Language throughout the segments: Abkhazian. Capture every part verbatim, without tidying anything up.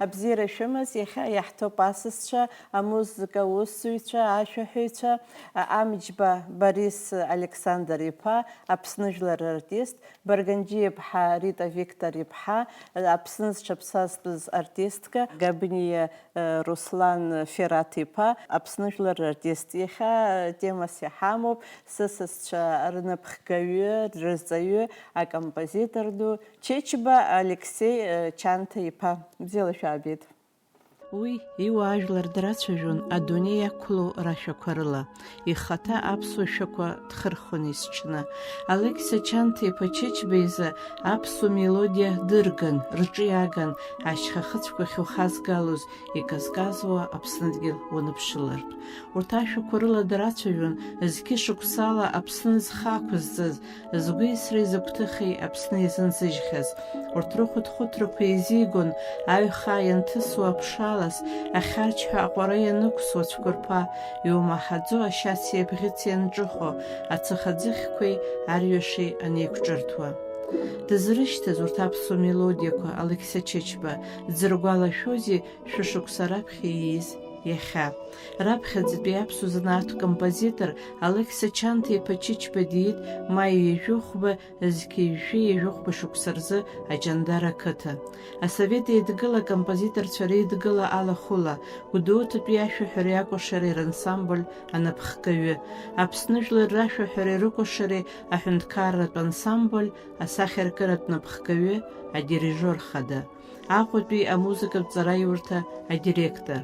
Абзиара шәымаз, иахьа иаҳҭоуп асасцәа, амузыка усзуҩцәа, ашәаҳәаҩцәа, Амџьба Борис Александр-иԥа, Аԥсны жәлар рартист, Барганџьиаԥҳа Рита Виктор-иԥҳа, Аԥсны зҽаԥсазтәыз артистка, Габниа Руслан Фераҭ-иԥа, Аԥсны жәлар рартист. Иахьа темас иҳамоуп, сысасцәа рнапхгаҩы, рырҵаҩы, акомпозитор ду, Чечба Алексеи Чанҭа-иԥа. Бзиала шәаабеит. Уи иуаажәлар драцәажәон адунеи иақәлоу рашәақәа рыла, ихаҭа аԥсуа шәақәа дхырхәон есҽны. Алықьса Чанҭа-иԥа Чечба изы аԥсуа мелодиа дырган, рҿы иаган, ашьха хыцәқәа ахьухазгалоз, иказказуа Аԥсныдгьыл уаныԥшылартә. Урҭ ашәақәа рыла драцәажәон, зқьышықәсала Аԥсны зхы ақәызҵаз, згәеисреи зыгәҭыхеи Аԥсны иазынзыжьхьаз. Урҭ рыхәыҭхәыҭрақәа еизигон, аҩхаа ианҭысуа аԥшалас, ахьарчҳәа аҟәара ианықәсуа цәқәырԥа, иумаҳаӡо ашьаци абӷьыци анҿыхо, ацыхаӡыхьқәеи арҩашеи анеиқәҿырҭуа. Дызрышьҭаз урҭ аԥсуа мелодиақәа Алықьса Чечба, дзыргәалашәозеи шәышықәса раԥхьа ииз иахьа? Раԥхьаӡатәи аԥсуа занааҭтә композитор Алықьса Чанҭа-иԥа Чечба диит маи ҩажәи хәба зқьи жәшәи ҩажәи хәба шықәса рзы Аҷандара ақыҭа. Асовет Еидгыла акомпозиторцәа реидгыла алахәыла, Гәдоуҭатәи ашәаҳәареи акәашареи рансамбль анапхгаҩы, Аԥсны жәлар рашәаҳәареи рыкәашареи аҳәынҭқарратә ансамбль асахьаркыратә напхгаҩы, адирижиор хада, Аҟәатәи амузыкатә ҵараиурҭа адиректор,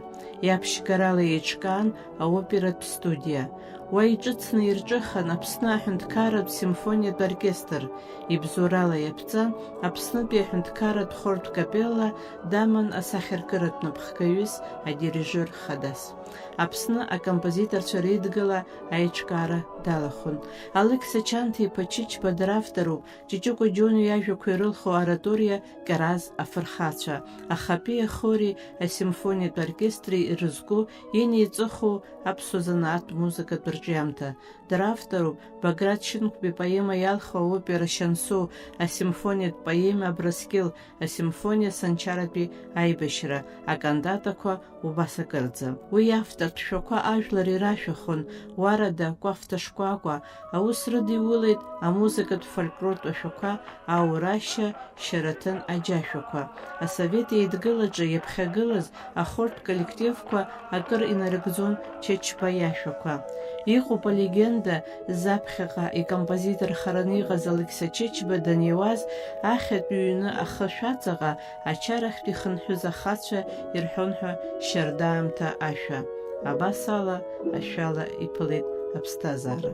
иаԥшьгарала еиҿкаан аоператә студиа. Уа иҿыцны ирҿыхан Аԥсны аҳәынҭқарратә симфониатә оркестр, ибзоурала иаԥҵан Аԥснытәи аҳәынҭқарратә хортә капелла, даман асахьаркыратә напхгаҩыс, адирижиор хадас. Аԥсны акомпозиторцәа реидгыла аиҿкаара далахәын. Алықьса Чанҭа-иԥа Чычба дравторуп, Ҷыҷыкәа Џьониа иажәақәа ирылху ораториа Кьараз афырхацәа, ахатәи ахори асимфониатә оркестри ирызку, инеиҵыху аԥсуа занааҭтә музыкатә рҿиамҭа. Дара авторуп Баграт Шьынқәба ипоема иалху аопера Шьансоу, асимфониатә поема Абрыскьыл, асимфониа Санчаратәи аибашьра, акантатақәа убас акырӡа. Уи автортә шәақәа ажәлар ирашәахон, Уарада, Кәафта шкәакәа, аус рыдиулеит амузыкатә фольклортә ашәақәа, Аурашьа, Шьараҭын аџьашәақәа. Асовет Еидгылаҿы иаԥхьагылаз ахортә коллективқәа акыр инарыгӡон Чачба иашәақәа. Иҟоуп алегенда, заԥхьаҟа икомпозиторхараны иҟаз Алықьса Чачба даниуаз, ахьатә ҩны ахышә аҵаҟа ачарахьтә ихынҳәыз ахацәа ирҳәон ҳәа шьардаамҭа ашәа. Абас ала ашәала иԥылеит аԥсҭазаара.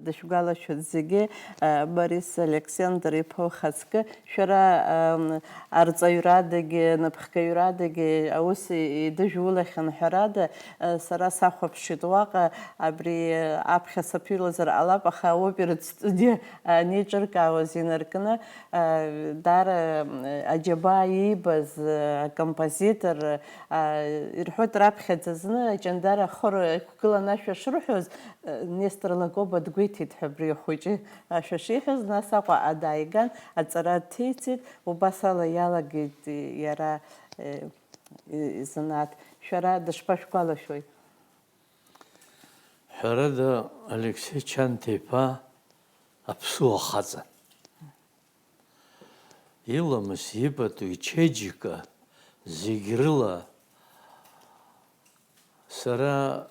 Дышәгәалашәоит зегьы, а, Борис Александр-иԥа ухаҵкы, шәара, ам, арҵаҩрадагьы, напхгаҩрадагьы аус и-, идыжәулахьан, ҳәарада, а, сара сахәаԥшит уаҟа, абри, а, аԥхьа саԥиуазар ҟалап, аха аоператә студиа анеиҿыркаауаз инаркны, а, даара, м, аџьабаа иибаз, а, акомпозитор, а, ирҳәоит, раԥхьаӡа зны Аҷандара ахор иқәгыланы ашәа шырҳәоз, Нестор Лакоба дгәеиҭеит ҳәа абри ахәыҷы ашәа шиҳәаз, нас Аҟәа дааиган, аҵара дҭеиҵеит, убас ала иалагеит иара, э, и-, изанааҭ. Шәара дышԥашәгәалашәои? Ҳәарада, Алексеи Чанҭа-иԥа аԥсуа хаҵан. Иламыс, ипату, ичеиџьыка зегь рыла сара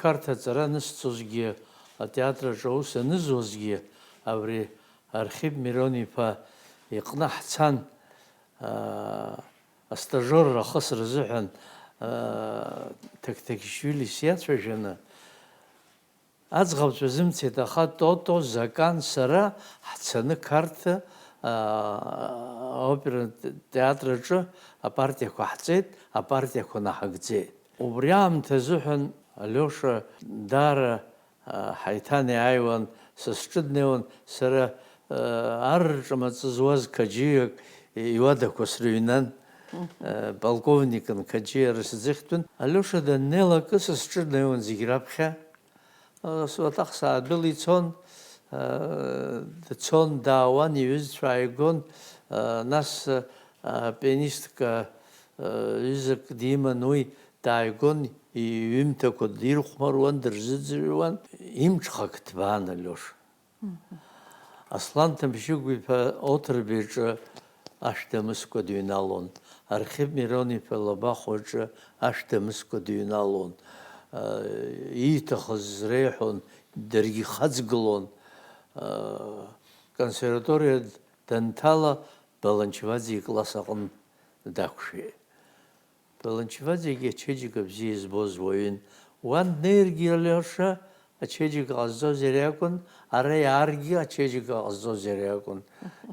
Қарҭ аҵара анысҵозгьы, атеатр аҿы аус анызуазгьы, абри Архип Мирон-иԥа иҟны ҳцан, аа, астажиорра ахысра азыҳәан, аа, Ҭақьҭақьишвили сиацәажәаны, Аӡӷабцәа зымцеит, аха Тото, Закан, сара ҳцаны Қарҭ, аа, аоператә театр аҿы апартиақәа ҳҵеит, апартиақәа наҳагӡеит. Убри аамҭазыҳәан Алиоша даара, аа, ҳаиҭанеиааиуан, са сҿы днеиуан, сара, аа, ар рҿы маҵ зуаз Қаџьиак иуадақәа срыҩнан, Мгм. Полковникын Қаџьиа рысӡыхьтәын. Алиоша даннеилакы, са сҿы днеиуан зегь раԥхьа. Уаҭах саадәылицон, Дцон, даауан, иҩызцәа ааигон, нас апианистка ҩызак диман, уи дааигон, иҩымҭақәа дирхәмаруан, дырзыӡырҩуан, имҽхак ҭбаан Алиоша. Аслан Ҭамшьыгә-иԥа Оҭырба иҿы ашә дамыскәа дыҩналон, Архип Мирон-иԥа Лабахәуа иҿы ашә дамыскәа дыҩналон, ииҭахыз реиҳәон, даргьы ихаҵгылон. Аконсерваториа данҭала, Баланчеваӡе икласс аҟны дақәшәеит. Баланчеваӡегьы ачеиџьыка бзиа избоз уаҩын. Уан днеиргьы, Алиоша, ачеиџьыка ҟазҵоз иара иакәын, ара иааргьы ачеиџьыка ҟазҵоз иара иакәын.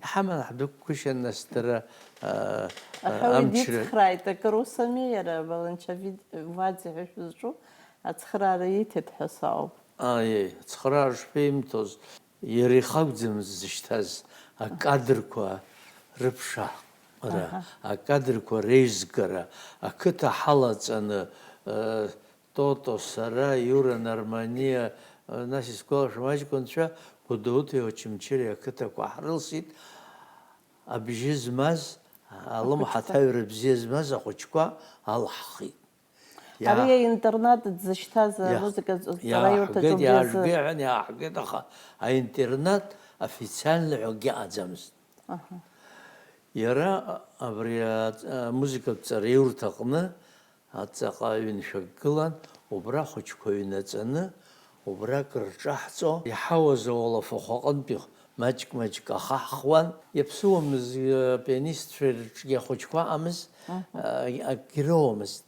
Иҳаман ҳдәықәгәышьан, нас дара, аа, Аха уи амчра дицхрааит, акыр ус ами, иара Баланчеваӡе ҳәа шәызҿу ацхраара ииҭеит ҳәа сауп. Аиеи, ацхраара шԥеимҭоз? Иара ихы акәӡамызт дзышьҭаз, акадрқәа рыԥшаара, Аҳа. Акадрқәа реизгара, ақыҭа ҳалаҵаны, э, Тото, сара, Иура, Нарманиа, э, нас исгәалашәом, аҷкәынцәа Гәдоуҭеи Очамчыреи ақыҭақәа ҳрылсит, абжьы змаз, алымҳа Ахәыҷқәа. Аҭаҩра бзиа змаз ахәыҷқәа алҳхит. Иаҳ-, Ари аинтернат дзышьҭаз иаҳ-, амузыка ҵараиурҭаҿ иааҳгеит, убри азы. Иааҳгеит ҳәа, иааҳгеит, аха аинтернат официально ҳәа акгьы ыҟаӡамызт. Аҳа. Иара абри аҵ-, амузыкатә ҵараиурҭаҟны аҵаҟа ҩыншәак гылан, убра ахәыҷқәа ҩнаҵаны, убра акыр рҿаҳҵо, иҳауаз ауалафахә аҟынтәи маҷк-маҷк ахаҳхуан. Иаԥсыуамыз апианистцәа рҿгьы ахәыҷқәа ыҟамыз, Мгм. а, акгьы роуамызт.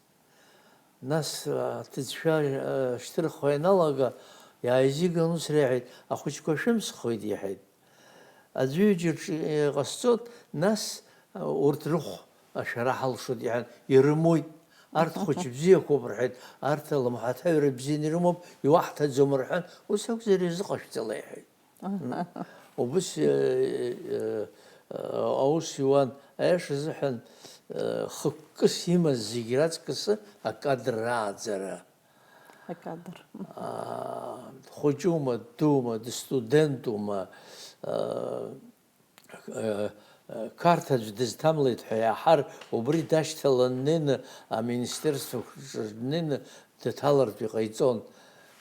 Нас, а, аҭыӡшәа, а, шьҭырхуа ианалага, иааизиган ус реиҳәеит, ахәыҷқәа шәымсхуеит, иҳәеит. Аӡәы-ҩыџьа рҿы иҟасҵоит, нас, а, урҭ рыхә ашәара ҳалшоит, иҳәан, ирымоит. Арҭ хәыҷ бзиақәоуп, рҳәеит, арҭ алымҳаҭаҩра бзианы ирымоуп, иуаҳҭаӡом, рҳәан, ус акәзар ирзыҟашәҵала, иҳәеит. Убыс, э, э, э, аус иуан, аиаша азыҳәан, э, хықәкыс имаз зегь раҵкысы акадр рааӡара. Акадр. Аа, дхәыҷума, ддуума, дыстудентума, э, э, э, қарҭ аӡә дызҭамлеит ҳәа иаҳар, убри дашьҭалан днеины, аминистерствоқәа рҿы днеины, дҭалартә иҟаиҵон.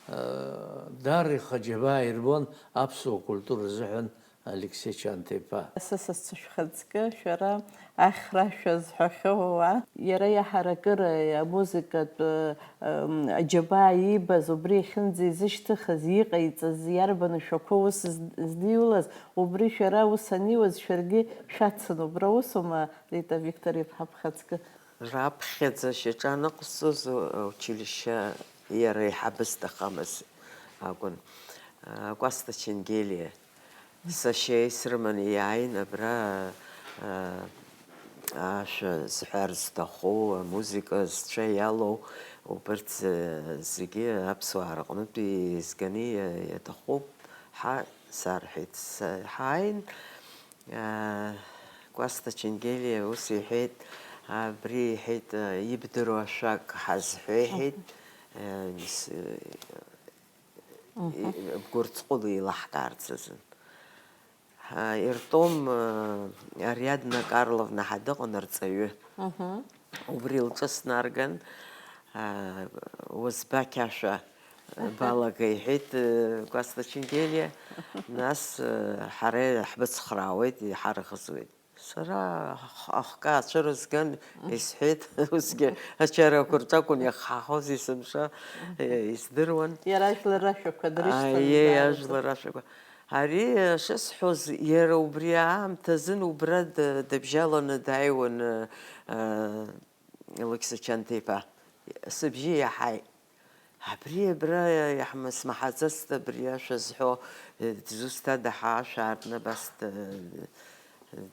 Даара ихы аџьабаа ирбон аԥсуа культура азыҳәан Алексеи Чанҭа-иԥа. Са сасцәа шәхаҵкы, шәара ахьра шәазҳәахьоу ауаа. Иара иаҳаракыра амузыкатә, м, аџьабаа иибаз, убри иахьынӡа изышьҭыхыз, иҟаиҵаз, иарбану шәақәа ус з-, здиулаз, убри шәара ус аниуаз, шәаргьы шәацын, убра усума, Рита Виктор-иԥҳа, бхаҵкы? Раԥхьаӡа шьаҿа аныҟасҵоз, аучилишьче иара еиҳабыс дахамаз акәын, Кәасҭа Ченгелиа. Сашьеи срыманы иааин, абра, ашәа зҳәар зҭаху, амузыка зцәа иалоу, убырҭ зегьы аԥсуаа рҟнытә еизганы иаҭахуп ҳәа сарҳәеит. Ҳааин, Кәасҭа Ченгелиа ус иҳәеит, абри, иҳәеит, ибдыруа ашәак ҳазҳәа, иҳәеит, бгәырҵҟәыла еилаҳкаарц азын. Иртом, Ариадна Карловна ҳәа дыҟан, арҵаҩы. Убри лҿы снарган, Уазбақь ашәа балага, иҳәеит, Кәасҭа Ченгелиа. Нас, ҳара ҳбыцхраауеит, иҳарӷызуеит. Сара ахк-, ахкы аацәырызган, исҳәеит, усгьы ачарақәа рҿакәын иахҳахоз есымша, издыруан. Иара ажәлар рашәақәа дрышьҭан. Аиеи, даараӡа. Ажәлар рашәақәа. Ари, шысҳәоз, иара убри аамҭазын убра д-, дыбжьаланы дааиуан, Алықьса Чанҭа-иԥа. Сыбжьы иаҳаит. Абри абра иаҳма-, смаҳаӡацт абри ашәа зҳәо, э, дызусҭада ҳа ашәа аартны абас д-,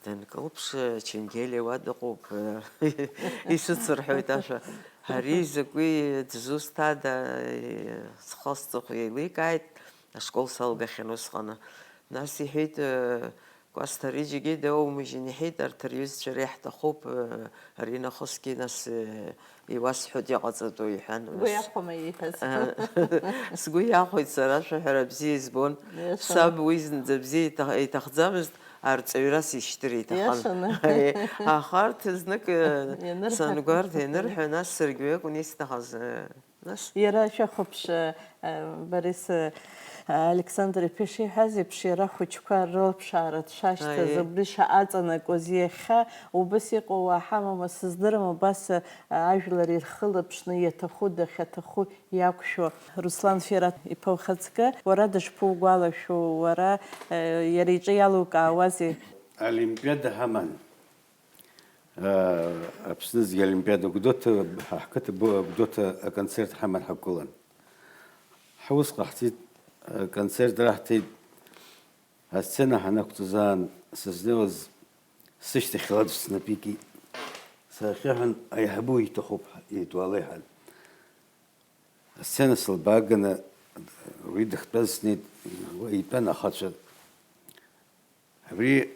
данкылԥш, Ченгелиа уа дыҟоуп, э, исыцырҳәоит ашәа. Ари закәи, дызусҭада, э, схы-сҵыхә еиликааит, ашкол салгахьан усҟаны. Нас иҳәеит, э, Кәасҭа, ари зегьы даумыжьын, иҳәеит, арҭ рҩызцәа реиҳа ҳҭахуп, э, ари нахысгьы, нас, э, иуасҳәоит, иҟаҵатәу, иҳәан. Сгәы иахәама ииҳәаз? Э, сгәы иахәеит, сара ашәаҳәара бзиа избон. Иашаны. Саб уи зынӡа бзиа иҭах-, иҭахӡамызт, арҵаҩра сишьҭыр иҭахын. Иашаны. Аха арҭ знык, э, ианырҳәа. Сангәарҭа ианырҳәа, нас саргьы уи акәын исҭахыз, э, Нас? Иара шәахәаԥш, э, Борис, э, Александр иԥа ишиҳәаз еиԥш, иара ахәыҷқәа рылԥшаара дшашьҭаз, Аиеи. Убри шаҟа аҵанакуаз иахьа, убыс иҟоу уаа ҳамама сыздырам, убас, э, ажәлар ирхылаԥшны иаҭаху дахьаҭаху иақәшәо. Руслан Ферат иԥа ухаҵкы, уара дышԥугәалашәо, уара, э, иара иҿы иалукаауазеи? Олимпиада ҳаман. Аԥсны зегьы Олимпиада Гәдоуҭа, ҳа ҳқыҭа Гәдоуҭа аконцерт ҳаман ҳақәгылан. Ҳус ҟаҳҵеит, аконцерт раҳҭеит, асцена ҳанақәҵозаан, сызнеиуаз сышьҭахьла аӡә снапы икит. Сахьыҳәан, аиҳабы уи иҭахуп, ҳәа, итуала иҳәан. Асцена сылбааганы, уи дахьтәаз снеит, уа итәан ахацәа. Абри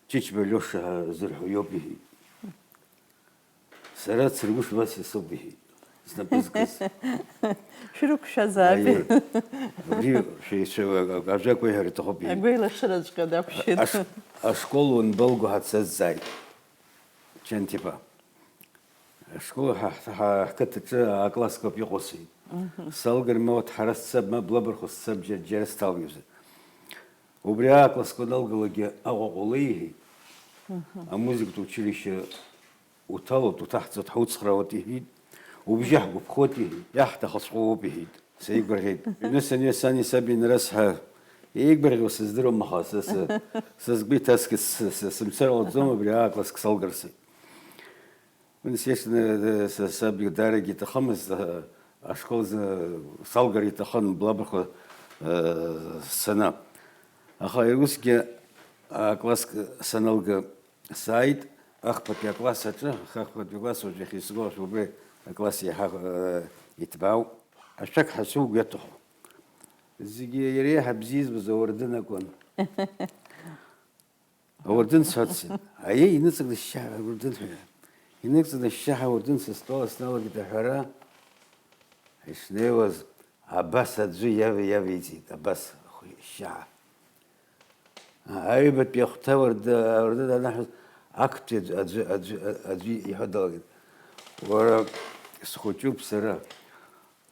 Чычба Лиоша ҳәа зырҳәо иоуп, иҳәеит. Сара Цыргәыш Васиа соуп, иҳәеит, снапы зкыз. Шәрықәшәазааби? Аиеи. Абри шәи-, шәи-, ажәак уеиҳәар иҭахуп, иҳәеит. Агәеилашыраҵәҟьа дақәшәеит. Аш-, ашкол уанбалго ҳәа дсазҵааит. Чанҭиԥа. Ашкол ҳа-, ҳа-, ҳқыҭаҿы а-классқәак иҟоу сҳәеит. Мгм. Салгар ма уҭҳара сцап, ма блабархәа сцап, џьа-, џьара сҭалгьежьуазар. Убри а-классқәа аналгалакгьы Аҟәаҟа улеиҳәеит. Мгм. Амузыкатә училище уҭалоит, уҭаҳҵоит, ҳуцхраауеит, иҳәеит. Убжьы ҳгәаԥхоит, иҳәеит. Иаҳҭахыҵәҟьоу уоуп, иҳәеит. Сеигәырӷьеит. Ҩны санҩеи сани саби инарасҳа, еигәырӷьо сыздыруам, аха са, са, са сгәы иҭаскит, с-, с-, сымцар ҟалҵом, абри а-класск салгарц. Уи, естественно, са, саб даарагьы иҭахымызт, а, ашкол за-, салгар иҭахын, блабархәа, а, сцаны. Аха усгьы а-класск саналга, сааит, ахԥатәи акласс аҿы, ахԥатәи акласс уажә иахьа исгәалашәо, убри акласс иаҳа, э, иҭбаау, ашәак ҳәа сыгәы иаҭаху. Зегьы иара иаҳа бзиа избоз ауардын акәын. Ауардын сацын. Аиеи, иныҵакны ашьшьыҳәа ауардын ҳәа. Иныҵакны ашьшьыҳәа ауардын сыстол сналагеит аҳәара. Ишнеиуаз, абас аӡәы иав-, иавеиҵеит, абас, ахәы-, ашьшьыҳәа. Аҩбатәи ахәҭа ауарда-, ауардын анаҳәоз, актәи аӡәы, аӡәы, аӡәы, аӡәы иҳәо далагеит. Уара, схәыҷуп сара.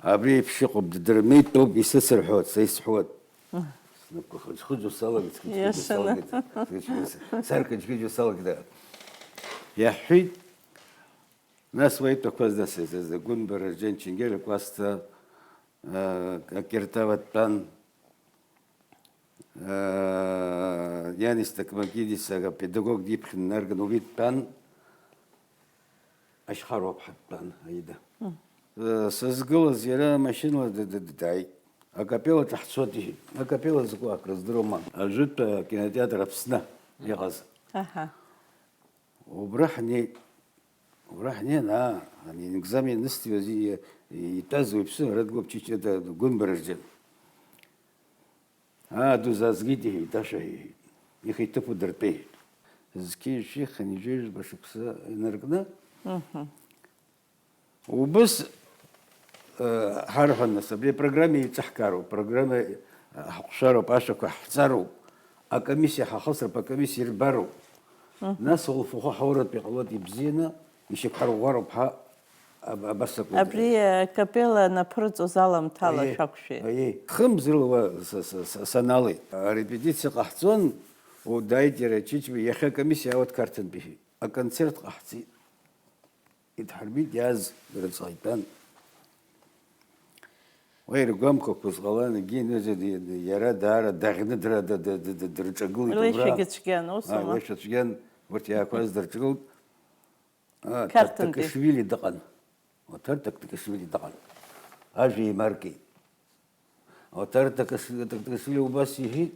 Абри еиԥш иҟоуп, ддырмеитәуп, исыцырҳәоит, са исҳәоит. Снапқәа хыџ-хыџуа салагеит, схыџ-хыџуа Иашаны. Салагеит, схыџ-хыџуа са-, саркыџьгыџьуа салагеит. Иаҳҳәеит, нас уа итәақәаз, нас, Гәынба Раџьен, Ченгелиа Кәасҭа, э, Киртова дтәан, э, Ианис Такмакидис, апедагог диԥхьан инарган, убри дтәан, Ашьхаруаԥҳа дтәан, Аида. Мм. Э, сызгылаз иара машьынала д-, д-, д-, дааит. Акапеллаҿы ҳцоит, иҳәеит. Акапелла закәу акрыздыруама. Ажәытә, э, кинотеатр Аԥсны иҟаз. Аҳа. Убра ҳнеит. Убра ҳнеин, аа, ани, аекзамен анысҭиуаз и-, итәаз уаҩԥсы ара дгәаԥ-, Чича, да, Гәынба Раџьен. Аа, дузаазгеит, иҳәеит, ашәа иҳәеит. Ихы иҭыԥу дыртәеит. Зқьи жәшәи хынҩажәи жәба шықәса инаркны. Мгм. Убыс, э, ҳарҳәон, нас, абри апрограмма еиҿаҳкаароуп, апрограмма, э, ҳаҟәшәароуп, ашәақәа ҳҵароуп, акомиссиа ҳахысроуп, акомиссиа ирбароуп. Мгм. Нас улфахәы ҳауратәы иҟалоит ибзианы, ишьақәҳарӷәӷәароуп ҳәа аб-, абас акәын. Абри, э, акапелла анаԥырҵоз аламҭала Аиеи, шәақәшәеит. Аиеи. Хымз рыла уа с-, с-, с-, саналеит. Арепетициа ҟаҳҵон, о, дааит иара Чичба, иахьа акомиссиа аауеит Қарҭынтәи ҳәа. Аконцерт ҟаҳҵеит. Идҳарбеит, иааз рыцҟа итәан. Уа иргәамқәақәоз ҟалан, егьи иара даара даӷьны дра-, д-, д-, д-, д-, дырҿагылеит убра. Леишәагьы цәгьан, ус А, ама? Леишәа цәгьан, урҭ иаақәаз дырҿагылт. А, Қарҭынтәи. Тактакашвили дыҟан. Уаҭар Тактакашвили дыҟан. Ажәа еимаркит. Уаҭар Такаш-, Тактакашвили убас иҳәеит,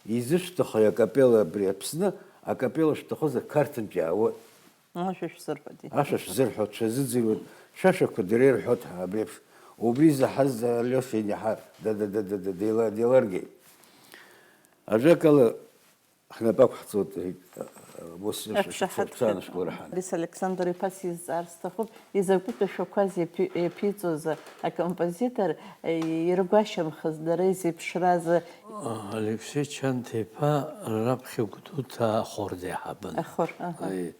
изышәҭахи акапелла абри Аԥсны, акапелла шәҭахозар Қарҭынтә иаауеит. Ашәа шәзырҳәоит, ди. Ашәа шәзырҳәоит, шәазыӡырҩуеит, шәашәақәа дара ирҳәоит ҳәа абри еиԥш. Убри заҳаз Алиоша ианиаҳа, да, да, деила-, деиларгеит. Ажәакала, Ҳнапы ақәҳҵоит, егь, ус еиԥш Аԥшаҳаҭ шәцәа-, шәцәа анышәкуа раҳан. Алиса Александр-иԥа сизҵаар сҭахуп, изакәытә шәақәаз иаԥи-, иаԥиҵоз акомпозитор, иргәашьамхаз дара изеиԥшраз? Алексеи Чанҭа-иԥа раԥхьа Гәдоуҭа ахор деиҳабын. Ахор, аҳа. Аи,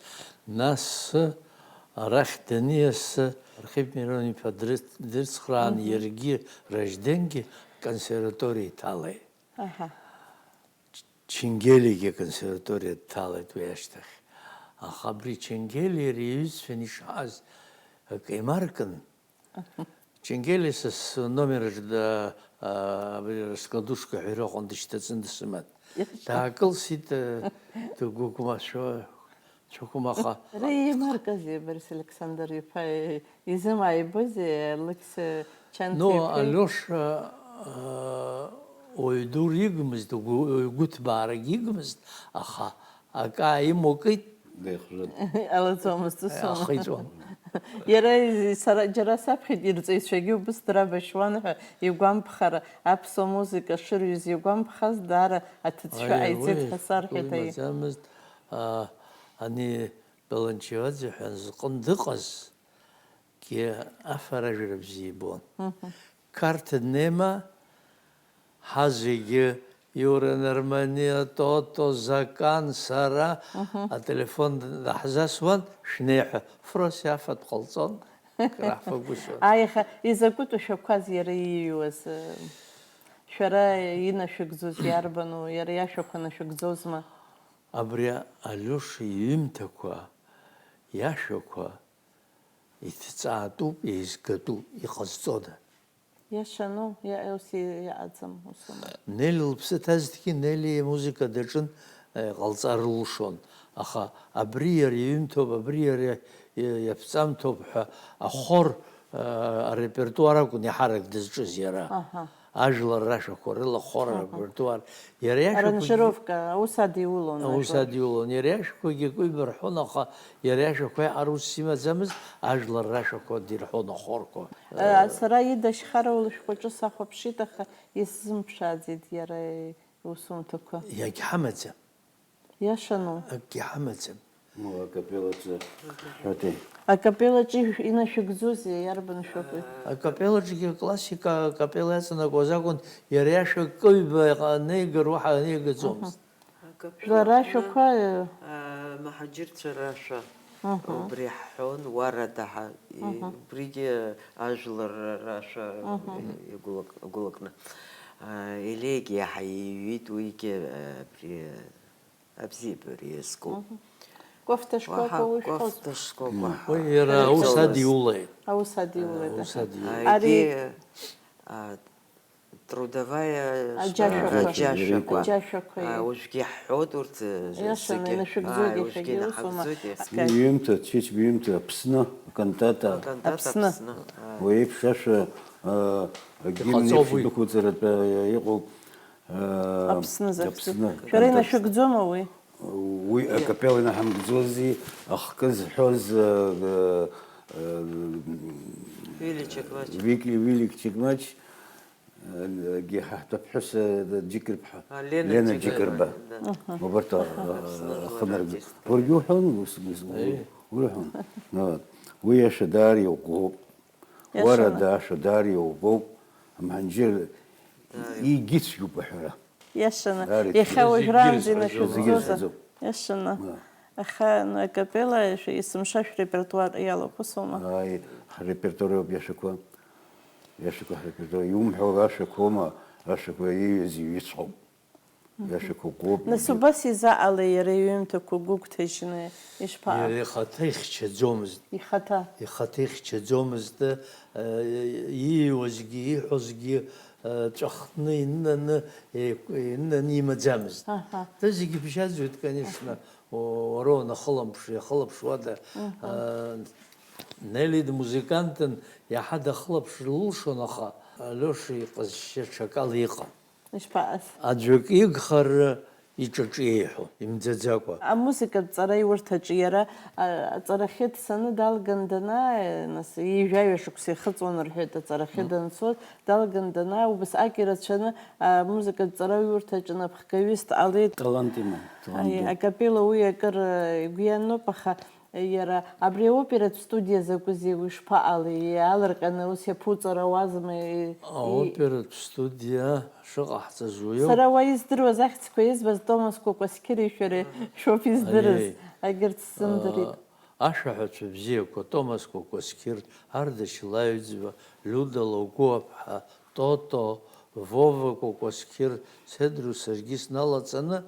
нас арахь даниас, Архип Мирон-иԥа дрыц-, дрыцхраан, мгм, иаргьы Ражденгьы аконсерваториа иҭалеит. Аҳа. Ченгелиагьы аконсерваториа дҭалеит уи ашьҭахь. Аха абри Ченгелиа иара иҩызцәа ишааз акы еимаркын. Ченгелиа са сномер аҿы да-, а, абри раскладушка ҳәа иҟан, дышьҭаҵаны дсыман. Иашан. Даакылсит, а, дгәыгәмашәа, цәыхәмаха. Ара еимаркызеи Борис Александр-иԥа? Изымааибызи Алықьса Чанҭа-иԥеи? Ну, Алиоша, э, уаҩ дур игмызт, угәы-, уаҩ гәыҭбаарак игмызт, аха акы ааимакит. Деихжәеит. Алаӡомызт, усоума? Ахиҵәон. Иара, сара џьара саԥхьеит, ирҵаҩцәагьы убыс драбашьуан ҳәа игәамԥхара, аԥсуа музыка шырҩыз игәамԥхаз, даара аҭыӡшәа, аи, ҟаиҵеит уи, ҳәа сарҳәеит, уи аиеи. Маӡамызт, а, ани Баланчеваӡе ҳәа зҟын дыҟаз, Ки афаражәра бзиа ибон. Мгм. Қарҭ днеима, ҳазегьы, Иура, Нарманиа, Тото, Закан, сара, мгм, ателефон даҳзасуан, шәнеи ҳәа. Фросиа афатә ҟалҵон, краҳфагәышьон. Аиаха, изакәытә шәақәаз иара ииҩуаз, э, шәара инашәыгӡоз иарбану, иара иашәақәа нашәыгӡозма? Абри Алиоша иҩымҭақәа, иашәақәа, Иҭҵаатәуп, еизгатәуп, иҟазҵода? Иашану, иа-, ус и-, иаҟаӡам, усума. Нели лыԥсы ҭазҭгьы, Нели имузыка даҿын, э, ҟалҵар лылшон. Аха абри иара иҩымҭоуп, абри иара иа-, иаԥҵамҭоуп ҳәа ахор, э, арепертуар акәын иаҳарак дызҿыз иара. Аҳа. Ажәлар рашәақәа рыла хор, аҳа, арепертуар. Иара иашәақәагьы аранжировка, аус адиулон, аус ажәлар адиулон. Иара иашәақәагьы акы ҩба рҳәон, аха иара иашәақәа аиҳа рус имаӡамызт, ажәлар рашәақәа дирҳәон ахорқәа. Э, сара ида ашьхараулышәҟәаҿы сахәаԥшит, аха исзымԥшааӡеит иара иусумҭақәа. Иагьҳамаӡам. Иашану? Акгьы ҳамаӡам. Ну, акапеллаҿы ҳҳәатәи. Акапеллаҿы ишә-, инашәыгӡозеи, иарбан шәоупеи? Акапеллаҿгьы классика акапелла иаҵанакуаз акәын, иара иашәа кы-ҩба анеигар уаҳа анеигаӡомызт. Акапелла Жәлар рашәақәа, аҟны, э, а, муҳаџьырцәа рашәа, мгм, убри ҳҳәон, уарада ҳа-, и-, мгм, убригьы ажәлар рашәа, мгм, игәылак-, агәылакны. А, елеигьы иаҳа иҩит уигьы, а, абри, Абзиабара иазку. Мгм. Кофта шкәакәа уаҳа ушәҳәоз? Кофта шкәакәа, мм, ҳа-, уи иара аус ҳарҵаулаз адиулеит. Аус адиулеит, аус аҳа. Адиулеит. Ари егьи, а, трудовая аџьашәақәа. Аџьашәақәа. Аџьашәақәа, а, иа. Уажәгьы иаҳҳәоит урҭ, э, иашаны зегьы. Инашәыгӡоит, ааи, иахьагьы уажәгьы усума? Инаҳагӡоит, иа. Аскаи. Биҩымҭа, Чеч биҩымҭа, Аԥсны, акантата. Акантата Аԥсны. Аԥсны, ааи. Уи еиԥш ашәа, а, агимн еиԥш иҟаҵоуп уи. Идәықәҵаратәы иҟоуп. Аԥсны захьӡу. Аԥсны. Шәара инашәыгӡома уи? Уи акапелла инаҳамгӡози, ахкы зҳәоз, э, э, Вили Чекмач. Вики-, Вили Чекмач, э, гьы ҳаҳҭаԥҳәыс, э, Џьыкырԥҳа. А, Лена Лена Џьыкырба. Џьыкырба. Да. Аҳа. Убарҭ, э, Аԥсны ахынаргы. Артист. Уаргьы уҳәон, ус, ус, Аиеи. Уҳәон. Вот. Уи иаша даара иӷәӷәоуп. Иашаны. Уара, Даша, даара иубоуп, амҳанџьыр, даара, егьицәгьоуп аҳәара. Иашаны. Даара иахьа ицәгьоуп. Уажәраанӡа инашәыгӡозар. Зегьы рацәаӡоуп. Иашаны. Ма. Аха, ну, акапелла шәа-, есымша шәрепертуар иалоуп, усоума? Ааи, ҳрепертуар ауп иашақәа. Иашақәа ҳрепертуар. Иумҳәо ашәақәоума, ашәақәа иҩыз иҩыцәҟоуп. Иашақәа гәоуп. Нас убас изаҟалеи иара иҩымҭақәа гәыгәҭажьны ишԥаҟам? Иара ихаҭа ихьчаӡомызт. Ихаҭа? Ихаҭа ихьчаӡомызт, э, ииуазгьы, ииҳәозгьы, э, ҵәахны, инынаны, э, инынаны имаӡамызт. Аҳа. Та зегьы бжьаӡуеит, конечно, аҳа, о-, уара унахылаԥш-, иахылаԥшуада, мгм, э, Нели дмузыкантын, иаҳа дахылаԥшыр лылшон, аха Алиоша иҟазшьа ҽакала иҟан. Ишԥаҟаз? Аӡәк игхар иҿаҿы еиҳәо, имӡаӡакәа. Амузыкатә ҵараиурҭаҿы иара, а, аҵарахьы дцаны далган данааи, нас, ҩажәаҩа шықәса ихыҵуан рҳәеит, аҵарахьы данцоз, далган данааи, убасҟак ирацәаны амузыкатә ҵараиурҭаҿы напхгаҩыс дҟалеит. Талант имоуп, талант Аи, ду. Акапелла уи акыр, э, игәы ианоуп, аха иара абри аоператә студиа закәызеи, уи шԥаҟалеи, иаалырҟьаны ус иаԥуҵар ауазма, и-, и-, Аоператә студиа шыҟаҳҵаз уиоуп. Сара уа издыруаз, ахьӡқәа избаз Томас Кәакәасқьыри шәареи шәоуп издырыз, Аиеи. Егьырҭ сзымдырит. А, ашәаҳәацәа бзиақәа, Томас Кәакәасқьыр, Ардашьыл Аҩӡба, Лиуда Логәуаԥҳа, Тото, Вова Кәакәасқьыр, Седру саргьы сналаҵаны,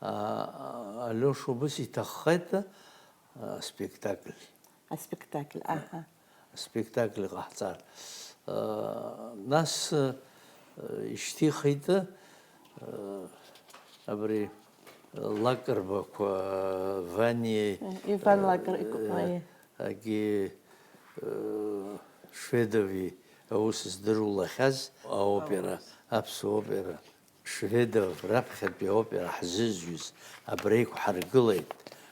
а, Алиоша убыс иҭаххеит, а, аспектакль. Аспектакль, аҳа. Аспектакль ҟаҳҵар. А, нас, а, ишьҭихит, а, абри Лакрбақәа, Ваниеи, Иван Лакр-, а, аи. Агьи, а, Шведови аус здырулахьаз аопера, аԥсуа опера. Шведов раԥхьатәи аопера ҳзызҩыз абра иқәҳаргылеит.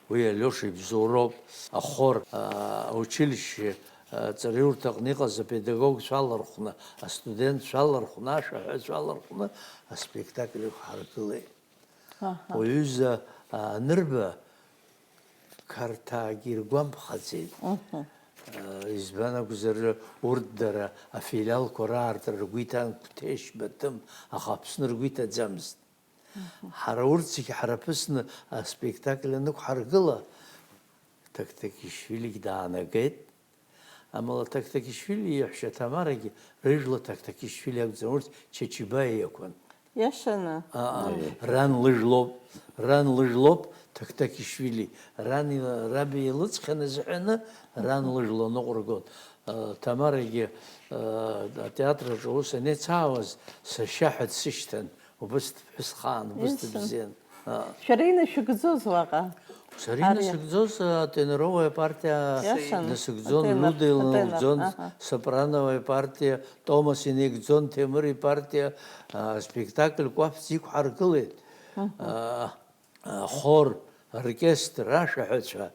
Уи Алиоша ибзоуроуп, ахор, а, аучилишьче, а, ҵараиурҭаҟны иҟаз апедагогцәа алархәны, астудентцәа алархәны, ашәаҳәацәа алархәны аспектакль иқәҳаргылеит. Аҳа. Уҩыза, а, анырба, Қарҭаагьы иргәамԥхаӡеит. Мгм. Э, избан акәзар, урҭ дара афилиалқәа раартра ргәы иҭан Қәҭешь, Баҭым, аха Аԥсны ргәы иҭаӡамызт. Мгм. Ҳара урҭ зегьы ҳараԥысны аспектакль анықәҳаргыла, Тактакишвилигь даанагеит. Амала Тактакишвили иаҳәшьа Ҭамарагьы рыжәла Тактакишвили акәӡам, урҭ Чачибаи иакәын. Иашаны? Аа, Аиеи. Ран лыжәлоуп, ран лыжәлоуп Тактакишвили. Ран ила-, раби илыҵхьан азыҳәаны ран лыжәла ныҟәыргон. Э, Ҭамарагьы, э, атеатраҿы аус анеицаауаз, сашьа ҳәа дсышьҭан. Убыс дыԥҳәыс хаан, убыс Иашан. Дыбзиан. Аа. Шәара инашәыгӡоз уаҟа? Сара Ариа. Инасыгӡоз, а, теноровая партиа Иашан. Инасыгӡон, атенор, Лиуда атенор, иланаигӡон, аҳа. Сопрановая партиа, Томас инаигӡон, Ҭемыр ипартиа, а, спектакль кәаԥӡа иқәҳаргылеит. Мгм. А, а, хор, оркестр, ашәаҳәацәа.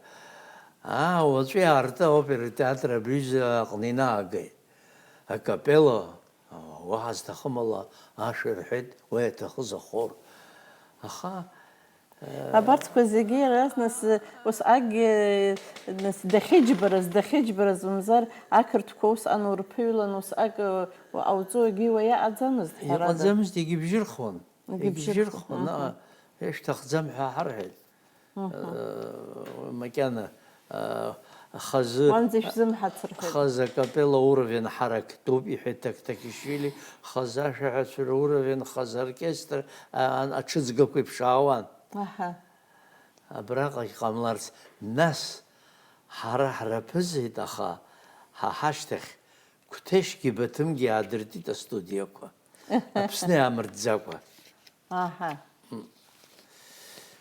Аа, уаҵәы иаарты аоператә театр абҩыза аҟны инаагеит. Акапелла, Уаҳа зҭахым ала ашәа рҳәеит, уа иаҭахыз ахор. Аха, э, Абарҭқәа зегьы иаразнак, усҟакгьы, нас, дахьыџьбараз, дахьыџьбараз, мамзар ақырҭқәа усҟан урԥыҩлан, усҟак, э, ауҵуагьы уа иаҟаӡамызт, ҳәарада. Иҟаӡамызт, егьыбжьырхуан. Егьыбжьырхуан. Егьыбжьырхуан, мгм. Аха, ишәҭахӡам ҳәа ҳарҳәеит. Мгм. Э, макьана, э, хазы, Уанӡа ишәзымҳац рҳәеит. Хазы акапелла уровень ҳарактәуп, иҳәеит Тактакишвили, хазы ашәаҳәацәа руровень, хазы оркестр, а, ан-, аҽыҵгақәа иԥшаауан. Аҳа. Абраҟагь ҟамларц, нас ҳара ҳраԥызеит, аха ҳа ҳашьҭахь Қәҭешьгьы Баҭымгьы аадыртит астудиақәа, Аԥсны иаамыртӡакәа. Аҳа.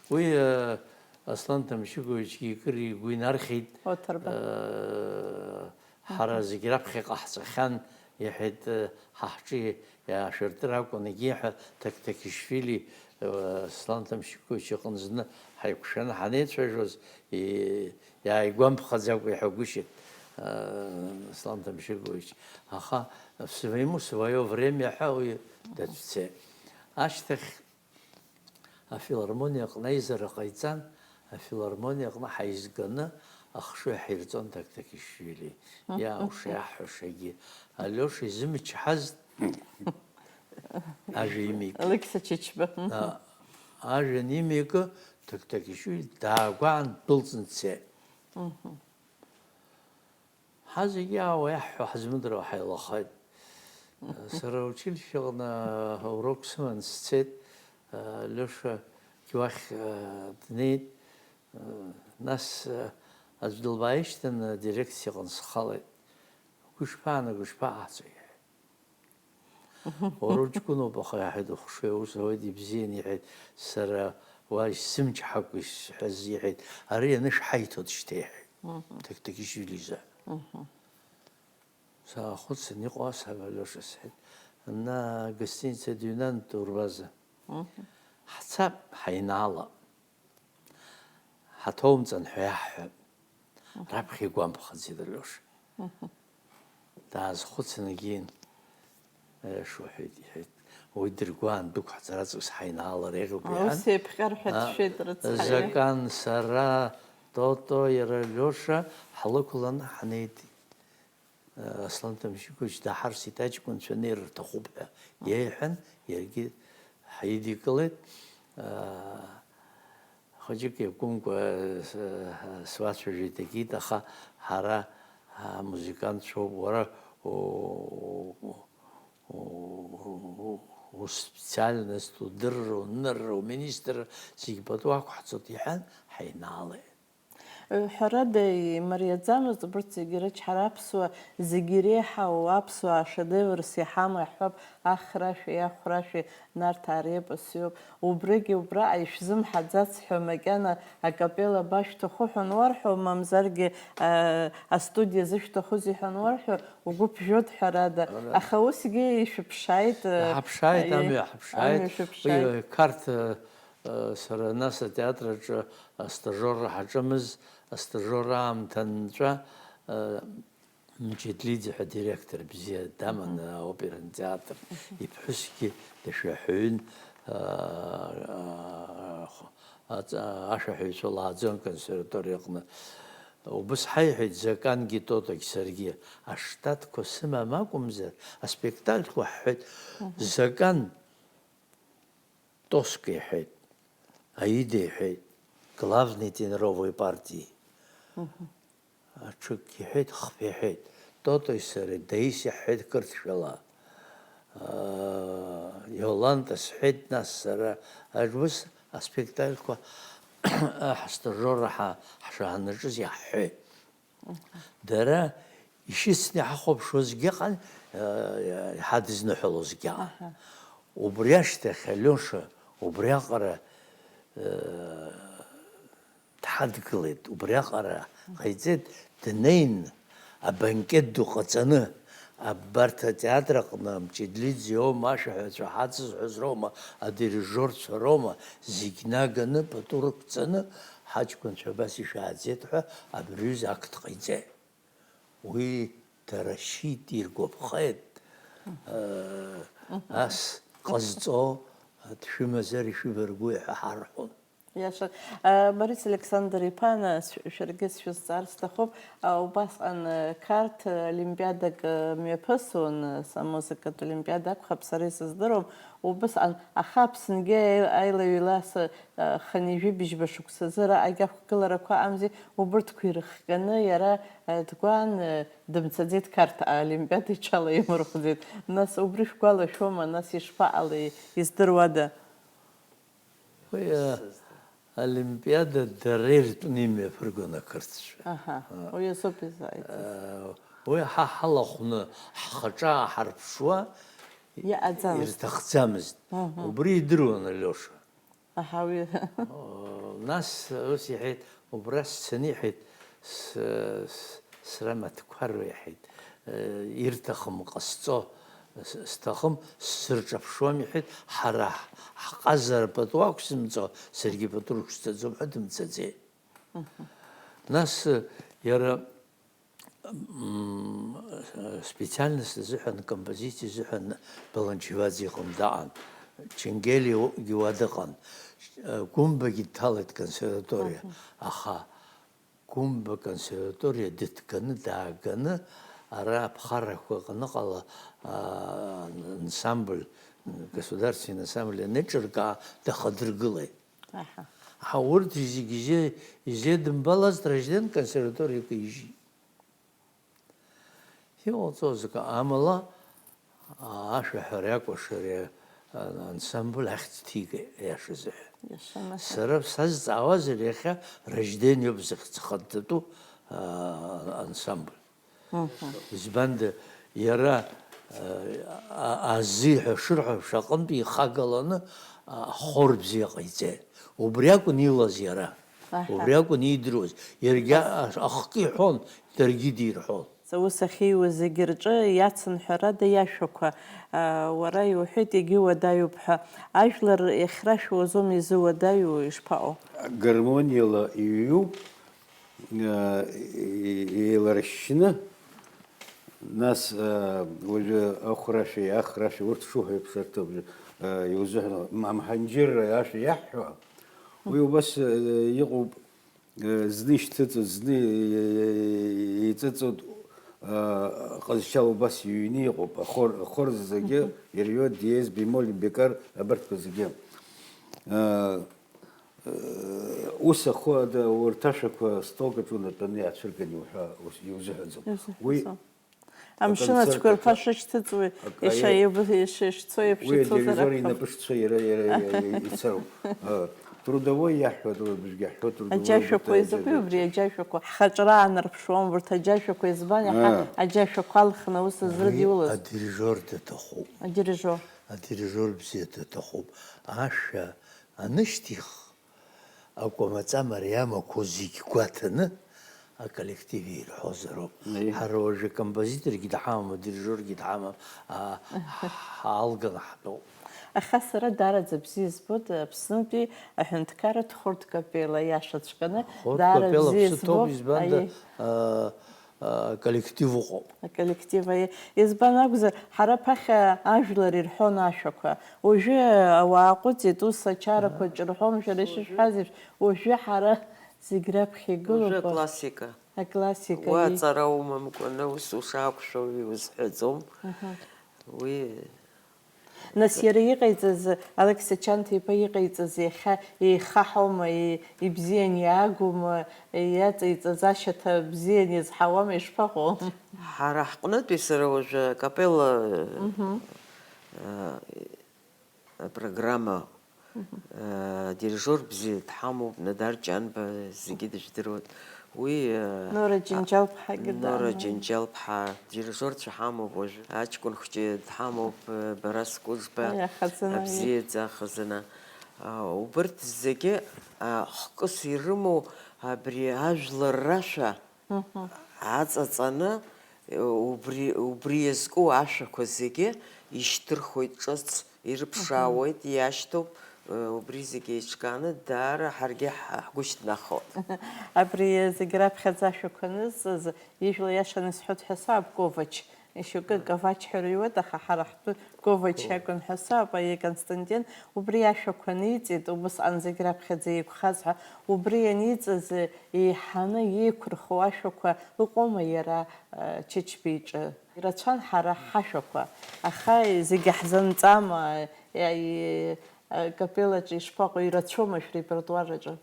Уи, э, Аслан Ҭамшьыгәовичгьы икыр игәы инархьит. Оҭырба. Э, ҳара зегь раԥхьа иҟаҳҵахьан, иҳәеит, э, ҳа ҳҿы иаашәыртыр акәын, егьи ҳәа Тактакишвили, э, Аслан Ҭамшьыгәович иҟны зны ҳаиқәшәаны ҳанеицәажәоз, и-, иааигәамԥхаӡакәа иҳәагәышьеит, э, Аслан Ҭамшьыгәович. Аха своему своё время ҳәа уи дацәцеит. Ашьҭахь афилармониаҟны аизара ҟаиҵан, афилармониаҟны ҳаизганы ахшыҩ ҳирҵон Тактакишвили. Мгм. Иааҳәаша, иаҳҳәашагьы. Алиоша изымчҳазт ажәа имеикит. Алықьса Чачба. А, ажәа анимеикы, Тактакишвили даагәаан ддәылҵны дцеит. Мгм. Ҳа зегьы аауа иаҳҳәо ҳзымдыруа ҳаилахеит. Сара аучилишьче аҟны аурок сыман сцеит, Лиоша уахь днеит, нас аӡә дылбааишьҭын, адирекциа аҟны схалеит. Угәы шԥаанаго, ишԥаҟаҳҵо, иҳәеит. Уара уҷкәыноуп, аха иаҳәеит, ухшыҩ аус ауеит, ибзиан, иҳәеит, сара уа исзымчҳакәа исҳәаз, иҳәеит, ари анышә ҳаиҭоит шьҭа, иҳәеит. Мгм. Тактакишвили изы. Мгм. Саахәыцын, иҟоу асҳәап, Алиоша, сҳәеит, ана агостиница дыҩнан турбаза. Мгм. Ҳцап, ҳаинаалап. Ҳаҭоумҵан ҳәа иаҳҳәап. Раԥхьа игәамԥхаӡеит Алиоша. Даазхәыцын егьин, аиаша уҳәеит, иҳәеит. Уи дыргәаан дәықәҳҵар аҵкыс ҳаинаалар еиӷьуп, иҳәан. Ус еиԥҟьар ҳәа дшәеит рыцҳаҩы. Закан, сара, Тото, иара Алиоша ҳлықәланы ҳнеит. Аслан Ҭамшьыгәыч даҳарсит, аҷкәынцәа неир рҭахуп ҳәа иеиҳәан, иаргьы ҳаидикылеит. Хәыҷык иакәымкәа, с-, суацәажәеит, егьит, аха ҳара ҳамузыкантцәоуп, уара у-, у-, у-, успециальность, удырра, унырра, уминистрра зегь пату ақәҳҵоит, иҳәан, ҳаинаалеит. Ҳәарада, имариаӡамызт убырҭ зегьы рычҳара, аԥсуа зегьы иреиҳау аԥсуаа шедеврс иҳамоу иаҳҳәап, Ахрашәи, Ахәрашәи, Нарҭаа репос иоуп. Убригьы убраҟа ишәзымҳаӡац ҳәа макьана акапелла башәҭаху ҳәа ануарҳәо, мамзаргьы, а, астудиа зышәҭахузеи ҳәа ануарҳәо, угәы ԥжәоит ҳәарада. Ара- Аха усгьы ишәыԥшааит, а, Иҳаԥшааит, а, амҩа ҳаԥшааит. Амҩа шәыԥшааит. Уи, а, Қарҭ, а, а, сара нас атеатр аҿы астажиорра ҳаҿымыз, астажиорра аамҭа анҵәа, а, Мҷедлиӡе ҳәа директор бзиа даман, аоператә театр. Мгм. Иԥҳәысгьы дашәаҳәаҩын, аа, аҵ-, ашәаҳәаҩцәа лааӡон аконсерваториа аҟны. Убыс ҳаиҳәеит, Закангьы Тотогь саргьы, аштатқәа сымам акәымзар, аспектакльқәа ҳҳәеит. Мгм. Закан Тоско иҳәеит, Аида иҳәеит, главный тенор партии. Мгм. Аҽык иҳәеит, хԥа иҳәеит. Тотои сареи, Таисиа ҳҳәеит қырҭшәала. Аа, Иоланта сҳәеит, нас сара. Ус аспектакльқәа ҳастажиорра ҳа-, ҳшанаҿыз иаҳҳәеит. Дара ишьыцны иҳахәаԥшуазгьы ыҟан, э, иҳадызныҳәалозгьы ыҟан. Аҳа. Убри ашьҭахь Алиоша убриаҟара, э, дҳадгылеит, убриаҟара ҟаиҵеит, днеин, абанкет ду ҟаҵаны, абарҭ атеатр аҟны Мҷедлиӡе иоума, ашәаҳәацәа ҳацызҳәаз роума, адирижиорцәа роума, зегь наганы, пату рықәҵаны, ҳаҷкәынцәа абас ишәааӡеит ҳәа абри аҩыза акт ҟаиҵеит. Уи дара шьит, иргәаԥхеит, э, ас ҟазҵо, дшәымазар ишәыбаргәы ҳәа ҳарҳәон. Иаша, э, Борис Александр-иԥа, на, с-, шәаргьы сшәызҵаар сҭахуп, а, убасҟан, э, Қарҭ, э, олимпиадак, э, мҩаԥысуан, э, с-, амузыкатә олимпиада акәхап, сара исыздыруам, убысҟан, аха Аԥсынгьы аи-, аилаҩ-еилас, э, хынҩажәи быжьба шықәсазы араҟагь ақәгыларақәа амзи, убырҭқәа ирыхганы иара, э, дгәаан, э, дымцаӡеит Қарҭ аолимпиада иҽалаимырхәӡеит. Нас убри шәгәалашәома, нас ишԥаҟалеи, издыруада? Уи, а, олимпиада дара иртәны имҩаԥыргон ақырҭцәа. Аҳа, а, уи азоуп изааиҵаз. А, уи ҳа ҳалахәны ҳхаҿы ааҳарԥшуа иҟаӡамызт. Ирҭахӡамызт. Мгм. Убри идыруан Алиоша. Аҳа, уи. О, нас ус иҳәеит, убра сцаны иҳәеит, с-, с-, сра маҭқәароу иҳәеит, э, ирҭахым ҟасҵо, с-, сҭахым, сзырҿаԥшуам иҳәеит, ҳара ҳ-, ҳҟазара пату ақәсымҵо, саргьы пату рықәсҵаӡом ҳәа дымцаӡеит. Мгм. Нас, э, иара М, специальность азыҳәан, композициа азыҳәан Баланчеваӡе иҟны даҟан, Ченгелиагьы уа дыҟан, Гәымбагьы дҭалеит консерваториа, аха Гәымба консерваториа дыҭганы, дааганы, ара аԥхаррақәа аҟныҟала, а, ансамбль, государственный ансамбль анеиҿыркаа, дахадыргылеит. Аҳа. Аха урҭ зегьы изе-, изеидымбалазт Ражден консерваториак ижьит. Иҟалҵоз акы, амала, ашәаҳәареи акәашареи ансамбль ахьӡ ҭигеит, аиаша азыҳәан. Иашамаҭәа. Сара сазҵаауазар, иахьа Ражден иоуп зыхьӡ хаддатәу, а, ансамбль. Мгм. Избанда, иара, а, а, азы ҳәа шырҳәо шаҟынтә ихагаланы, а, хор бзиа ҟаиҵеит. Убри акәын илаз иара. Аҳа. Убри акәын иидыруаз. Иаргьы, а-, ахкы иҳәон, даргьы дирҳәон. Аус ахьиуаз зегьы рҿы иацын ҳәарада иашәақәа. Уара иуҳәеит, егьи уадаҩуп ҳәа. Ажәлар иахьрашәуа уазоума изы уадаҩу, ишԥаҟоу? Гармониала иҩуп, еиларшьны, нас, уажәы ахәрашәеи ахрашәеи урҭ шуҳәо еиԥш, арҭ абжа, иузыҳәан, амҳанџьырра ашәа иаҳҳәо, уи убас, иҟоуп. Зны ишьҭыҵуеит, зны еиҵыҵуеит, ҟазшьала убас иҩны иҟоуп. Ахор, ахор зегьы ирҩуеит, диез, бемоль, бекар, абарҭқәа зегьы. Ус ахәы ада, урҭ ашәақәа столк аҿы унатәаны иаацәырган иуҳәа, ус иузыҳәаӡом. Уи Амшын ацәқәырԥа шышьҭыҵуеи, иша-, иша-, ишцо еиԥш уи ицозар адирижер акәхап. Инапы шцо иара, иара, иара ицароуп. Трудовой иаҳҳәо, трудовик иаҳҳәо, трудовой аџьашәақәа изакәи убри аџьашәақәа? Ҳхаҿра аанарԥшуам, урҭ аџьашәақәа избан иаҳа аџьашәақәа алхны аус зрыдиулаз? Адирижер даҭахуп. Адирижер. Адирижер бзиа даҭахуп. Ашәа анышьҭих, акәамаҵа мариамақәа зегь гәаҭаны, аколлектив ирҳәозароуп. Ҳара уажәы акомпозиторгьы дҳамам, адирижергьы дҳамам, а, ҳалганы ҳтәоуп. Аха сара даараӡа бзиа збоит Аԥснытәи аҳәынҭқарратә хәырҭкапелла иашаҵәҟьаны. Даара бзиа збо. Хәырҭкапелла Аԥсы ҭоуп, избанда, аиеи. А, аколлектив ыҟоуп. Аколлектив, аиеи. Избан акәзар, ҳара ԥахьа ажәлар ирҳәон ашәақәа. Уажәы ауаа ҟәыҵит, ус ачарақәа ҿырҳәом, шәара ишышәҳәаз еиԥш, уажәы ҳара зегь раԥхьа игылоуп. Уажәы аклассика. Аклассика, уа иеи. Аҵара умамкәаны ус ушақәшәо иузҳәаӡом. Аҳа. Уи Нас иара иҟаиҵаз, Алықьса Чанҭа-иԥа иҟаиҵаз иахьа еихаҳаума, и-, ибзиан иаагома, иаҵеиҵаз ашьаҭа бзиан иазҳауама, ишԥаҟоу? Ҳара ҳҟнытәи сара уажәы акапелла, Мгм. э, апрограмма, Мгм. э, адирижер бзиа дҳамоуп, Нодар Ҷанба, зегьы дыжәдыруеит. Уи, э, Нора а, Џьынџьал-ԥҳагьы Нора дамоуп. Џьынџьал-ԥҳа, дирижерцәа ҳамоуп уажәы. Аҷкәын хәҷы дҳамоуп, э, Барас Кәыжба, Аиа, хазына, абзиаӡа хазына. А, убырҭ зегьы, а, хкыс ирымоу абри ажәлар рашәа Мгм. аҵаҵаны, э, убри, убри иазку ашәақәа зегьы ишьҭырхуеит ҿыц. Ирыԥшаауеит, Мгм. Иашьҭоуп, э, убри зегьы еиҿкааны, даара ҳаргьы ҳа-, ҳгәы шьҭнахуеит. Абри зегь раԥхьаӡа ашәақәа анызҵаз, ижәла иашаны исҳәоит ҳәа сааб, Ковач. Ишьоукы Ковач ҳәа рыҩуеит, аха ҳара ҳтәы Ковач Ковач. Иакәын ҳәа сааб, аиеи, Константин, убри ашәақәа аниҵеит, убысҟан зегь раԥхьаӡа еиқәхаз ҳәа, убри аниҵаз, еиҳаны иеиқәырхо ашәақәа ыҟоума иара, э, Чычба иҿы? Ирацәан ҳара ҳашәақәа, аха зегьы ҳзанҵама, и-, и-, акапеллаҿы ишԥаҟоу, ирацәоума шәрепертуараҿы?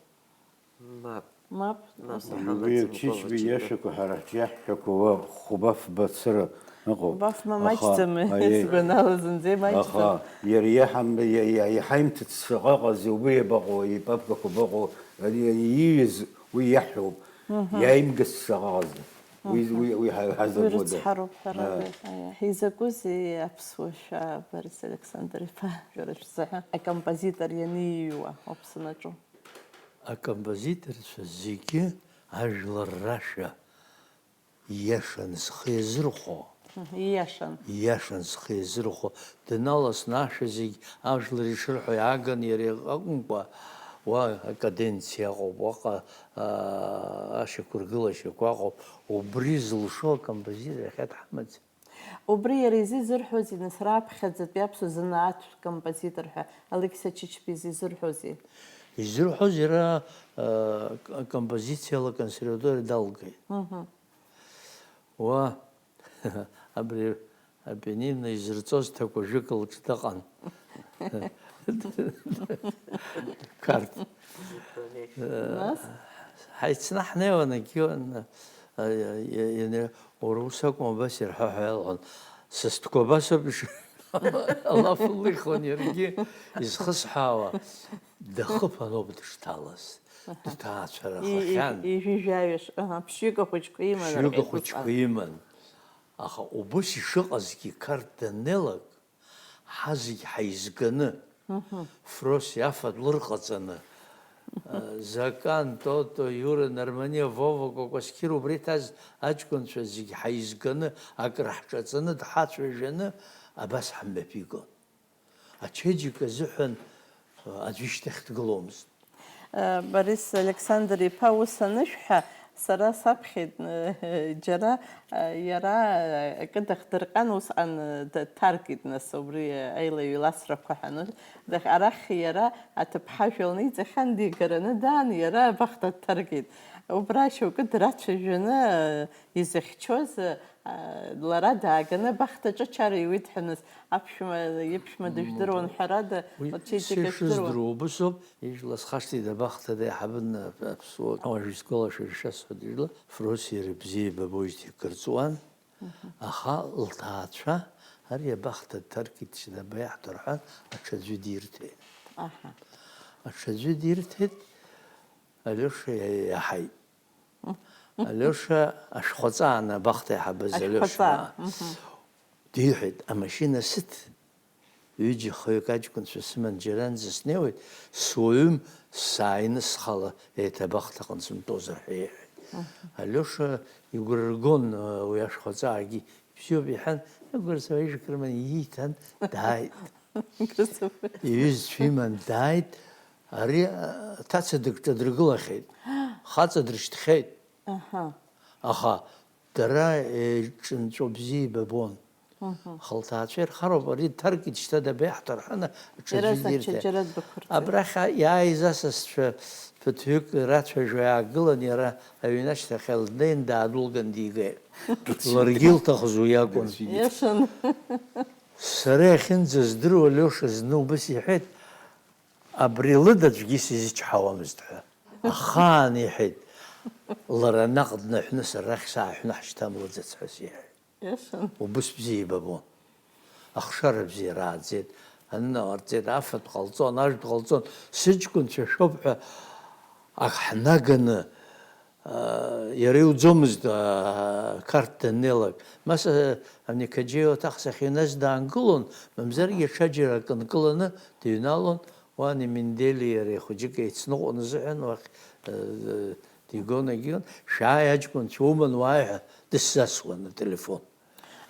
Мап. Мап, Мап, ус. Иҳамаӡамкәа Чычба лыҷыда. Иашақәа ҳара ҳҿы иаҳҳәақәо уа хәба-фба цыра ыҟоуп. Хәба-фба Аха, маҷӡам, аиеи. Сгәанала, зынӡа имаҷӡам. Аха иара иаҳам-, иа-, иа-, иҳаимҭац шаҟа ыҟази, убри иабаҟоу, ипапкақәа абаҟоу, ари, ари ииҩыз уи иаҳҳәоуп. Мгм. Иааимгац шаҟа ыҟази. Уи, Мгм. уи, уи ҳа-, ҳазагәода. Ирыцҳароуп ҳәа Аа. Рабиа. Аиа. Изакәызеи аԥсуа шәа, Борис Александр-иԥа, шәара шәзыҳәа акомпозитор ианиҩуа Аԥсны аҿы? Акомпозиторцәа зегьы ажәлар рашәа ииашан зхы иазырхәо. Мгм, ииашан. Ииашан зхы иазырхәо. Дналасны ашәа зегь ажәлар ишырҳәо иааган иара акәымкәа, уа акаденциа ыҟоуп, уаҟа, аа, ашьақәыргылашьақәа ыҟоуп. Убри зылшо акомпозитор иахьа дҳамаӡам. Убри иара изы изырҳәозеи, нас, раԥхьаӡатәи аԥсуа занааҭтә композитор ҳәа Алықьса Чычба изы изырҳәозеи? Изырҳәоз иара, э, к-, композициала аконсерваториа далгеит. Мгм. Уа, абри апианино изырҵоз ҭакәажәык лҿы дыҟан. Қарҭ. Нас? Ҳаицны ҳнеиуан, егьиуан, а, иа-, иа-, иа-, уара ус акәым, абас ирҳәо ҳәа иалҳәон. Сасҭгәа абас ауп иш-, алаф лихуан иаргьы изхысҳәаауа. Дахыԥаноуп дышҭалаз. Аҳа. Дҭаацәарахахьан. И-, и-, ижәижәаҩыш, аҳа, ԥшьҩык ахәыҷқәа иман, ԥшьҩык рҳәеит ахәыҷқәа усҟан. Иман. Аха убыс ишыҟазгьы Қарҭ даннеилак, ҳазегь ҳаизганы, Мгм. Фрос иафатә лырҟаҵаны, Закан, Тото, Иура, Нармание, Вова, Кәакәасқьыр, убри иҭаз аҷкәынцәа зегь ҳаизганы, акры ҳҿаҵаны, дҳацәажәаны абас ҳамҩаԥигон. Ачеиџьыка азыҳәан аӡәы ишьҭахь дгыломызт. Борис Александр-иԥа ус анышәҳәа, сара саԥхьеит, џьара иара акы дахьдырҟьан, усҟан дҭаркит, нас, убри аилаҩ-еиласрақәа ҳәа. Арахь иара аҭыԥҳа жәлны иҵахьан, дигараны даан, иара абахҭа дҭаркит. Убра шьоукы драцәажәаны изыхьчоз, лара дааганы абахҭаҿы ачара иуит ҳәа, нас, аԥшәма, иԥшәма дыжәдыруан, ҳәарада, лчеиџьыка ишдыруа. Убысоуп, ижәла схашҭит абахҭа деиҳабын аԥсуа, уажә изгәалашәо ишасҳәоит ижәла, Фросиа рыбзиа ибабоижьҭеи кыр ҵуан, аха лҭаацәа ари абахҭа дҭаркит, шьҭа абаиаҳҭо рҳәан, аҽаӡәы дирҭеит. Аха. Аҽаӡәы дирҭеит, Алиоша иаҳаит. Алиоша ашәхәаҵаан абахҭа иаҳабыз Алиоша. Диҳәеит, амашьына сыҭ, ҩыџьа хҩык аҷкәынцәа сыман џьаранӡа снеиуеит, суаҩым, сааины схала еиҭа абахҭаҟны сымтәозар ҳәа иҳәеит. Алиоша игәра ргон, уи ашәхәаҵаагьы ибзиоуп иҳәан, агәра сара ижәак рыманы ииҭан, дааит. Иҩызцәа иман дааит, ари, аҭаца дыкҿадыргылахьеит, хаҵа дрышьҭхьеит. Аха дара еиҿынҵәо бзиа ибабон. Аха лҭаацәа ирхароуп, ари дҭаркит, шьҭа дабеиаҳҭар ҳәа, аҽаӡәы дирҭеит. Абрахь иааиз асасцәа ԥыҭҩык рацәажәо иаагылан, иара аҩны ашьҭахь днеин даадәылган дигеит. Ларгьы илҭахыз уи акәын. Сара иахьынӡаздыруа Лиоша зны убыс иҳәеит, абри лыда аӡәгьы сизычҳауамызт ҳәа. Ахаан иҳәеит, лара наҟ днаҳәны сара арахь сааҳәны ҳшьҭамлаӡац ҳәа сиҳәеит. Убыс бзиа ибабон. Ахшара бзиа рааӡеит, аныҟарҵеит, афатә ҟалҵон, ажәтә ҟалҵон, сыҷкәынцәа шәоуп ҳәа ак ҳнаганы, Иара иуӡомызт, Қарҭ даннеилак. Маса Амникаџьеиуа аҭахсахьа иназ даангылон, мамзаргьы аҽаџьара акы нкыланы дыҩналон, уан Емендели иареи хәыҷык еицныҟәон азыҳәан уахь дигон, агьигон, шәааи аҷкәынцәа уман уааи ҳәа дысзасуан ателефон.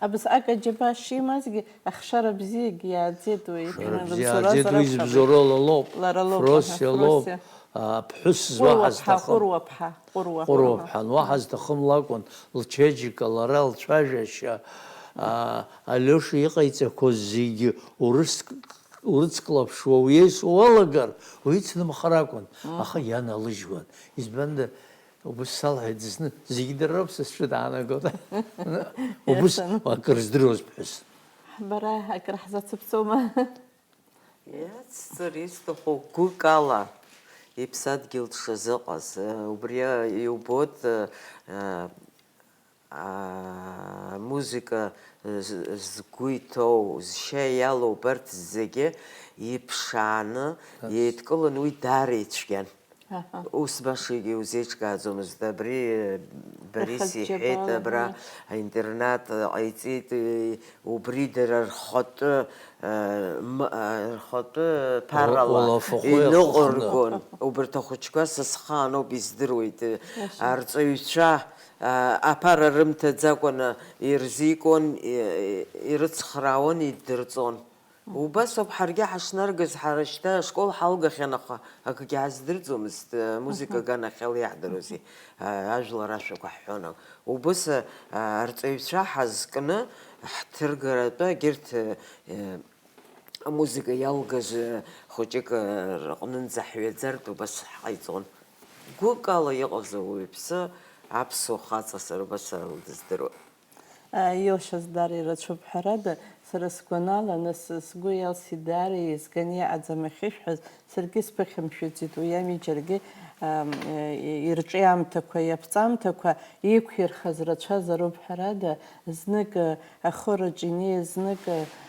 Абас акаџьабаа шимазгьы, ахшара бзиагьы иааӡеит уи. Шара бзиа ааӡеит уи, зыбзоуроу лара лоуп. Лара лоуп, Фросиа лоуп. Аԥҳәыс зуаҳа зҭахым. Ҟәыруаԥҳа, ҟәыруаԥҳа. Ҟәыруаԥҳа, ануаҳа зҭахым лакәын, лчеиџьыка, лара лцәажәашьа, Алиоша иҟаиҵақәоз зегьы урыцк-, урыцклаԥшуа уиеис уалагар, уицнымхар акәын. Аха ианалыжьуан. Избанда, Убыс салҳәеит зны, зегьы дара роуп сызцәыдаанагода. Убыс акыр здыруаз ԥҳәыс. Бара акыр ҳзацәыԥҵәома? Иацҵар исҭаху гәык ала иԥсадгьыл дшазыҟаз, убри иубоит, амузыка згәы иҭоу, зшьа иалоу убарҭ зегьы иԥшааны еидкыланы уи даара ицәгьан. Ус башагьы иузеиҿкааӡомызт, абри Борис иҳәеит, абра аинтернат ҟаиҵеит, убри дара рхатәы, рхатәы ԥарала иныҟәыргон. Убарҭ ахәыҷқәа са схаан ауп издыруеит, арҵаҩцәа аԥара рымҭаӡакәаны ирзикуан, ирыцхраауан, иддырҵон. Убас ауп ҳаргьы ҳашнаргаз, ҳара шьҭа ашкол ҳалгахьан, аха акгьы ҳаздырӡомызт, музыка аганахьала иаҳдыруази, ажәлар ашәақәа ҳҳәон. Убыс арҵаҩцәа ҳазкны ҳҭыргаратәы егьырҭ амузыка иалгаз хәыҷык рҟнынӡа ҳҩаӡартә убас ҳҟаиҵон. Гәыкала иҟаз ауаҩԥсы аԥсуа хаҵа сара убас ала дыздыруан. Илшаз даара ирацәоуп, ҳәарада, сара сгәанала, нас сгәы иалсит даара еизганы иҟаӡам ахьышәҳәаз, саргьы сԥыхьамшәаӡеит уи ами, џьаргьы, ам, ирҿиамҭақәа, иаԥҵамҭақәа еиқәирхаз рацәазароуп, ҳәарада, знык, ахораҿ инеиз, знык,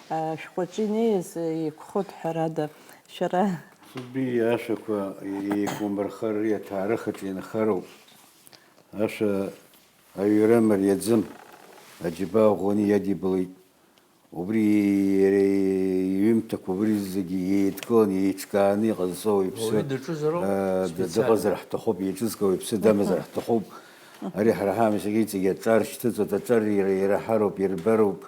ашәҟәаҿы инеиз еиқәхоит, ҳәарада, шәара. Сабби ашәақәа еиқәмырхар ари аҭаарыхаҿ инхароуп. Ашәа Аҩра мариаӡым, аџьабаа ӷәӷәаны иадибалеит. Убри иара иҩымҭақәа убри зегьы еидкыланы, еиҿкааны иҟазҵо уаҩԥсы, Уаҩы дыҿызароуп, э, специально. Дыҟазар ҳҭахуп, еиҿызкаауа иԥсы дамазар ҳҭахуп. Ари ҳара ҳаамҭазы иҵегьы аҿар шьҭыҵуеит, аҿар ира-, ираҳароуп, ирбароуп.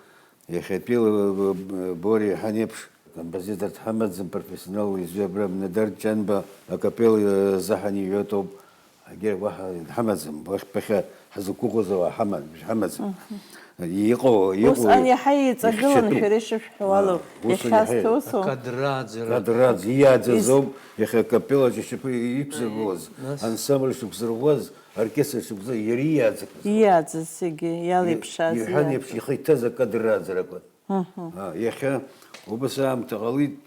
Иахьатәиала, э, Бори иҳәан еиԥш, композитор дҳамаӡам профессионал изҩа абра Нодар Ҷанба акапелла, э, заҳан иҩуатәуп. Егьа уаҳа ҳамаӡам, уахь ԥахьа ҳзықәгәыӷуаз ауаа ҳаман, ҳамаӡам. Иҟоу, иҟоу Усҟан иаҳа еиҵагылан, ихьчатәуп. Шәара ишышәҳәо ала, Аа, усҟан иахьа иаҳа сҭоусу? Акадры ааӡара. Кадры ааӡ-, иааӡаз Ис- ауп, иахьа акапелла аҿы шьапы иқәзыргылаз, Нас- ансамбль шықәзырӷәӷәаз, оркестр шықәзырӷәӷәаз, иара иааӡақәаз. Иааӡаз зегьы, иалеиԥшааз иҳәан еиԥш, иааӡаз. Ихы иҭаз акадры ааӡара акәын. Мгм. А, иахьа убас аамҭа ҟалеит,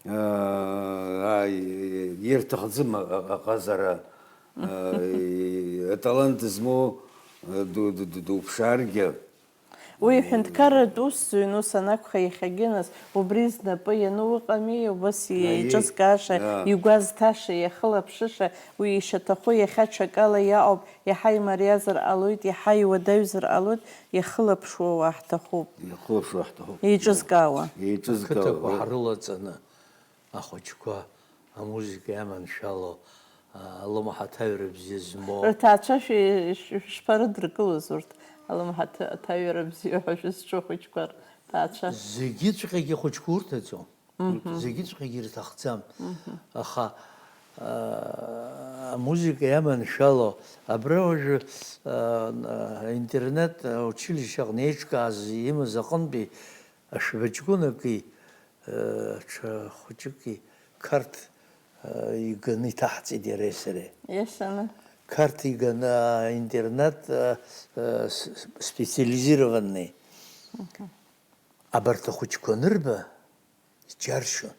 аа, ирҭахӡам а-, а-, аҟазара, аа, аталант змоу, а, ду-, ду-, ду-, дуԥшааргьы. Уи ҳәынҭқарратә ус зыҩну санакәха, иахьагьы нас убри знапы иану ыҟами, убас Аиеи, иҿызкааша, иа. Игәазҭаша, иахылаԥшыша, уи ишаҭаху иахьа ҽакала иаҟоуп, иаҳа имариазар ҟалоит, иаҳа иуадаҩзар ҟалоит, иахылаԥшуа уа ҳҭахуп. Иахылаԥшуа ҳҭахуп. Еиҿызкаауа. Еиҿызкаауа. Ақыҭақәа ҳрылаҵаны, ахәыҷқәа амузыка иаманшәало, а, алымҳа аҭаҩра бзиа змоу. Рҭаацәа шәи-, шә-, шәшԥарыдыркылоз урҭ, алымҳа аҭа-, аҭаҩра бзиа ҳәа шәызҿу ахәыҷқәа рҭаацәа? Зегьыҵәҟьагьы ахәыҷқәа урҭаӡом. Мгм. Зегьыҵәҟьагьы ирҭахӡам. Мгм. Аха, а, амузыка иаманшәало, абра уажәы, а, а, интернет, а, училище аҟны еиҿкааз имаз аҟынтәи ашәба ҷкәынаки, а, ҽа хәыҷыки Қарҭ, а, иганы иҭаҳҵеит иареи сареи. Иашаны. Қарҭ иганы, а, интернат, а, а, с-, с-, специализированный. Мгм. Абарҭ ахәыҷқәа анырба, иџьаршьон.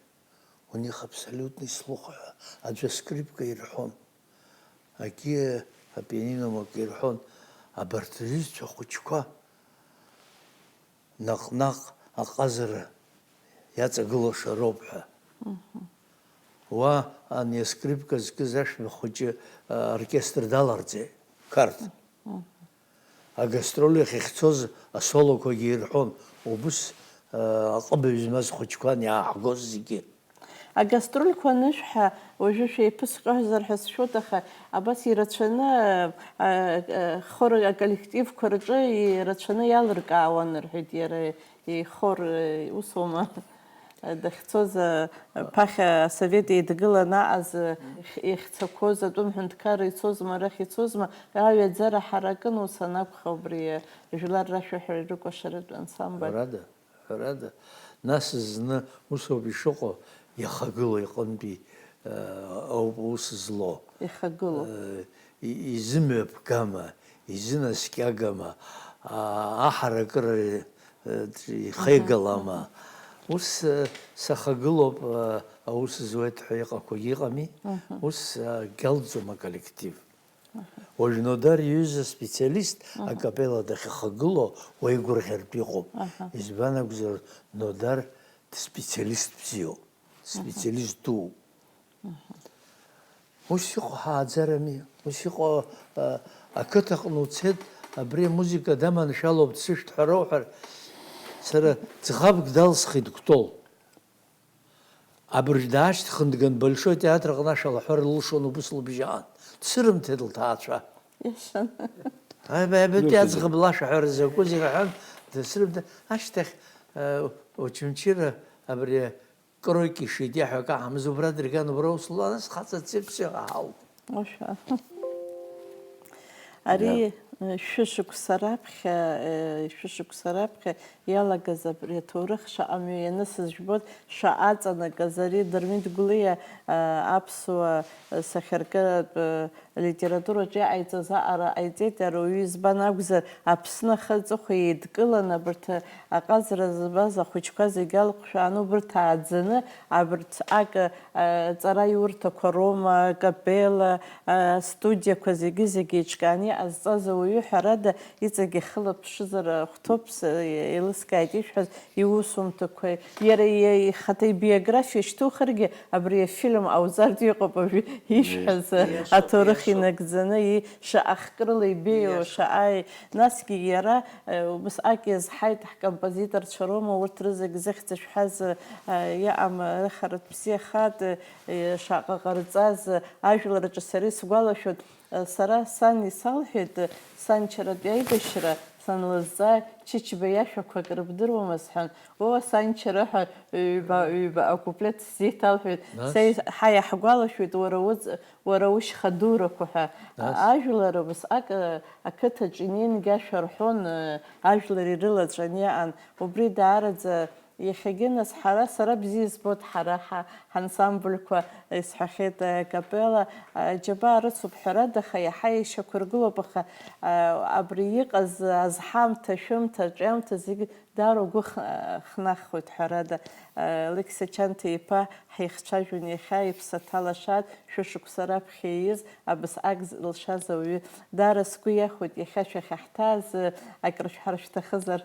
У них абсолютный слух ҳәа аӡәы аскрипка ирҳәон, акгьы апианино акы ирҳәон. Абарҭ рҩызцәа хәыҷқәа наҟ-наҟ аҟазара иаҵагылаша роуп ҳәа. Мгм. Уа ани аскрипка зкыз ашәба хәыҷы, а, оркестр даларҵеит, Қарҭ. Мгм. Агастроль ахь иахьцоз асолоқәагьы ирҳәон, убыс, а, аҟыбаҩ змаз хәыҷқәан иааҳгоз зегьы. Агастрольқәа анышә ҳәа уажәы шәеиԥысҟьозар ҳәа сшәоит, аха абас ирацәаны, а, а, а, хор аколлективқәа рҿы ирацәаны иалыркаауан, рҳәеит иара, ихор, э, усоума? Дахьцоз, э, ԥахьа асовет еидгылан аҟаз, э, ихьцақәоз, атәым ҳәынҭқарра ицозма, арахь ицозма, аҩаӡара ҳаракын, ус анакәха, убри, э, жәлар рашәаҳәара рыкәашаратә ансамбль. Ҳәарада, ҳәарада, нас зны усоуп ишыҟоу, иахагылоу иҟынтәи, э, ауп аус злоу. Ихагылоу. Э, и-, изымҩаԥгама, изынаскьагама, а, аҳаракыра, э, ихеигалама. Ус, э, сахагылоуп, э, аус зуеит ҳәа иҟақәагьы ыҟами. Мгм. Ус, э, гьалҵуам аколлектив. Мгм. Уажә Нодар иҩыза специалист, мгм, акапелла дахьахагылоу уеигәырӷьартә иҟоуп. Аҳа. Избан акәзар, Нодар специалист бзиоуп, специалист дууп. Мгм. Ус иҟоу ҳааӡарами? Ус иҟоу, а, ақыҭаҟны уцеит, абри амузыка даманшәалоуп, дсышәҭ ҳәа роуҳәар, сара ӡӷабк далсхит Кәтол. Абыржә даашьҭхын дган Большой театр аҟны ашәа лҳәар лылшон убыс лыбжьаан. Дсырымҭеит лҭаацәа. Иашан. Аибабатәи аӡӷаб лашәаҳәара закәызеи рҳәан, дсырымҭеит. Ашьҭахь, э, Очамчыра абри Кройки шеидиаҳәа акы аҳамыз, убра дырган, убра ус луан, нас хаҵа дцеит, все, ҳаҳауп. Ушәа. Ари, иа, э, шәышықәса раԥхьа, э, шәышықәса раԥхьа иалагаз абри аҭоурых шаҟа мҩа ианысыз жәбоит, шаҟа аҵанакыз ари Дырмит Гәлиа, э, аԥсуа, э, сахьаркыратә, э, Алитератураҿы иҟаиҵаз аҟара ҟаиҵеит, иара уаҩы избан акәзар, Аԥсны ахы аҵыхәа еидкылан, абарҭ аҟазара змаз ахәыҷқәа зегьы алхшәааны убырҭ ааӡаны, абарҭ акы, а, ҵараиурҭақәа роума, акапелла, а, студиақәа зегьы-зегьы еиҿкааны иҟазҵаз ауаҩы, ҳәарада, иҵегь ихылаԥшызар ахәҭоуп, с-, еилыскааит ишәҳәаз, иусумҭақәа, иара ихаҭа ибиографиа шьҭухыргьы, абри афильм ауӡартә иҟоуп уажәы ишәҳәаз, иашоуп, аҭоурых Инагӡаны, ии, шаҟа хкрыла ибеиоу, ииашоуп, шаҟа, ии, насгьы иара, э, убасҟак иазҳаит, ҳкомпозиторцәа роума урҭ рызегь зыхьӡ шәҳәаз, э, иҟам, рыхаратә бзиахааит, э, шаҟа ҟарҵаз, э, ажәлар рҿы сара исгәалашәоит, э, сара сан исалҳәеит, э, санчаратәи аибашьра санлызҵаа, Чычба иашәақәа акрыбдыруама сҳәан, о, санчара ҳәа ҩба, ҩба акуплет сзеиҭалҳәеит, нас? Са ис-, ҳа иаҳгәалашәоит, уара уҵ-, уара ушьха дурақәа ҳәа. Нас? Ажәлар убасҟак, э, ақыҭаҿ инеингьы ашәа рҳәон, э, ажәлар ирылаҵәан иаан. Убри даараӡа иахьагьы, нас, ҳара, сара бзиа избоит, ҳара ҳа-, ҳансамбльқәа, исҳәахьеит, э, акапелла, э, аџьабаа рыцуп, ҳәарада, аха иаҳа ишьақәыргылоуп, аха, э, абри иҟаз азҳамҭа, шәымҭа, аҿиамҭа зегь Даара угәы х-, хнахуеит, ҳәарада, Алықьса Чанҭа-иԥа ҳаихцәажәон иахьа, иԥсаҭа лашааит, шәышықәса раԥхьа ииз, абасҟак з-, лшаз ауаҩы. Даара сгәы иахәоит, иахьа шәахьаҳҭааз, акрышәҳәар шәҭахызар?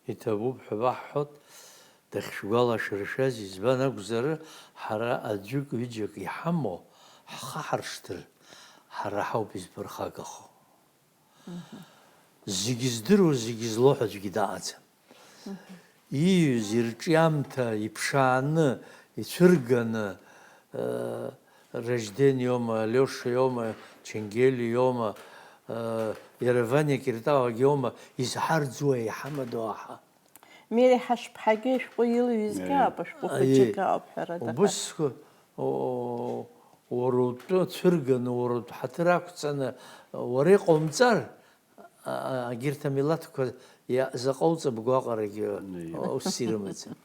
Иҭабуп ҳәа баҳҳәот, дахьшәгәалашәыршәаз, избан акәзар, ҳара аӡәык-ҩыџьак иҳамоу, ҳхы ҳаршҭыр, ҳара ҳауп изԥырхагахо. Зегьы здыруа, зегьы злоу ҳәа аӡәгьы дыҟаӡам. Ииҩыз ирҿиамҭа иԥшааны, ицәырганы, э, Ражден иоума, Алиоша иоума, Ченгели иоума, э, иара Ваниа Киртауагьы иоума, изҳарӡуа иҳамадоу аҳа? Мери Ҳашԥҳагьы ашәҟәы илҩызгьы Мери. Ауп, ашәҟәы Аиеи. Хәыҷык ауп, ҳәарада. Убыс, о, уара утәы цәырганы, уара утәы ҳаҭыр ақәҵаны, уара иҟоумҵар, а, а, агьырҭ амилаҭқәа иа-, заҟа уҵабгоу аҟарагьы, Аиеи. Усс ирымаӡам.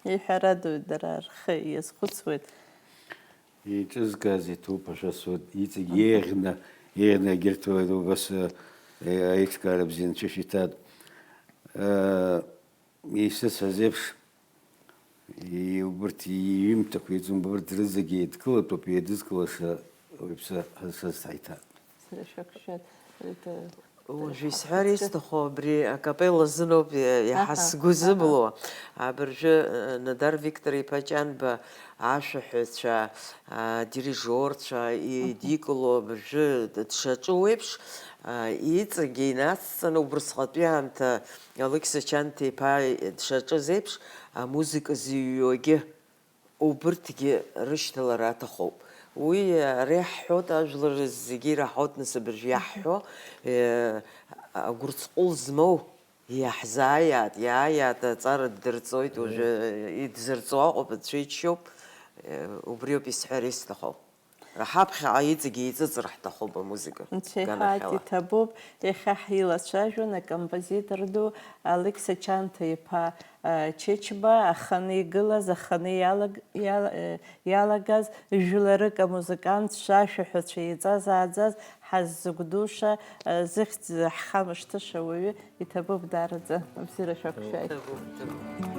Иҳәарадоуп, дара рхы иазхәыцуеит. Еиҿызкааз иҭоуп, ашәа сут, иҵегь еиӷьны, еиӷьны агьырҭ убас, э, аиҿкаара бзиа анцәа шәиҭат. Э, исыцәаз еиԥш, и-, убырҭ иҩымҭақәа иҵон, убырҭ рызегьы еидкылатәуп, еидызкылаша уаҩԥсы ҳазшаз ҳаиҭа. Сара шәақәшәеит, Рита. Уажә исҳәар исҭаху абри акапелла азыноуп иа-, иаҳа Аҳа, сгәы аҳа. Зыблуа. Абыржәы, э, Нодар Виктор-иԥа Ҷанба ашәаҳәаҩцәа, адирижорцәа идикыло абыржәы дшаҿу еиԥш, а, иҵегьы инацҵаны убрысҟатәи аамҭа Алықьса Чанҭа-иԥа дшаҿыз еиԥш, амузыка зыҩуагьы убырҭгьы рышьҭалара аҭахуп. Уи ара иаҳҳәоит, ажәлар зегьы ираҳауеит, нас абыржәы иаҳҳәо, э, агәырҵҟәыл змоу иаҳзааиаат, иааиаат, аҵара ддырҵоит, уажәы идзырҵо аҟоуп, анцәа иџьшьоуп, э, убриоуп исҳәар исҭаху. Ҳаԥхьаҟа иҵегьы еиҵыҵыр ҳҭахуп амузыка. Анцәа иҳәааит, ганахьала. Иҭабуп, иахьа ҳилацәажәон акомпозитор ду Алықьса Чанҭа-иԥа, э, Чычба, аханы игылаз, аханы иалаг-, иал-, э, иалагаз, жәларык амузыкантцәа, ашәаҳәацәа еиҵазааӡаз, ҳаззыгәдуша, э, зыхьӡ ҳхамышҭыша уаҩы, иҭабуп даараӡа, абзиара шәақәшәааит. Иҭабуп, иҭабуп.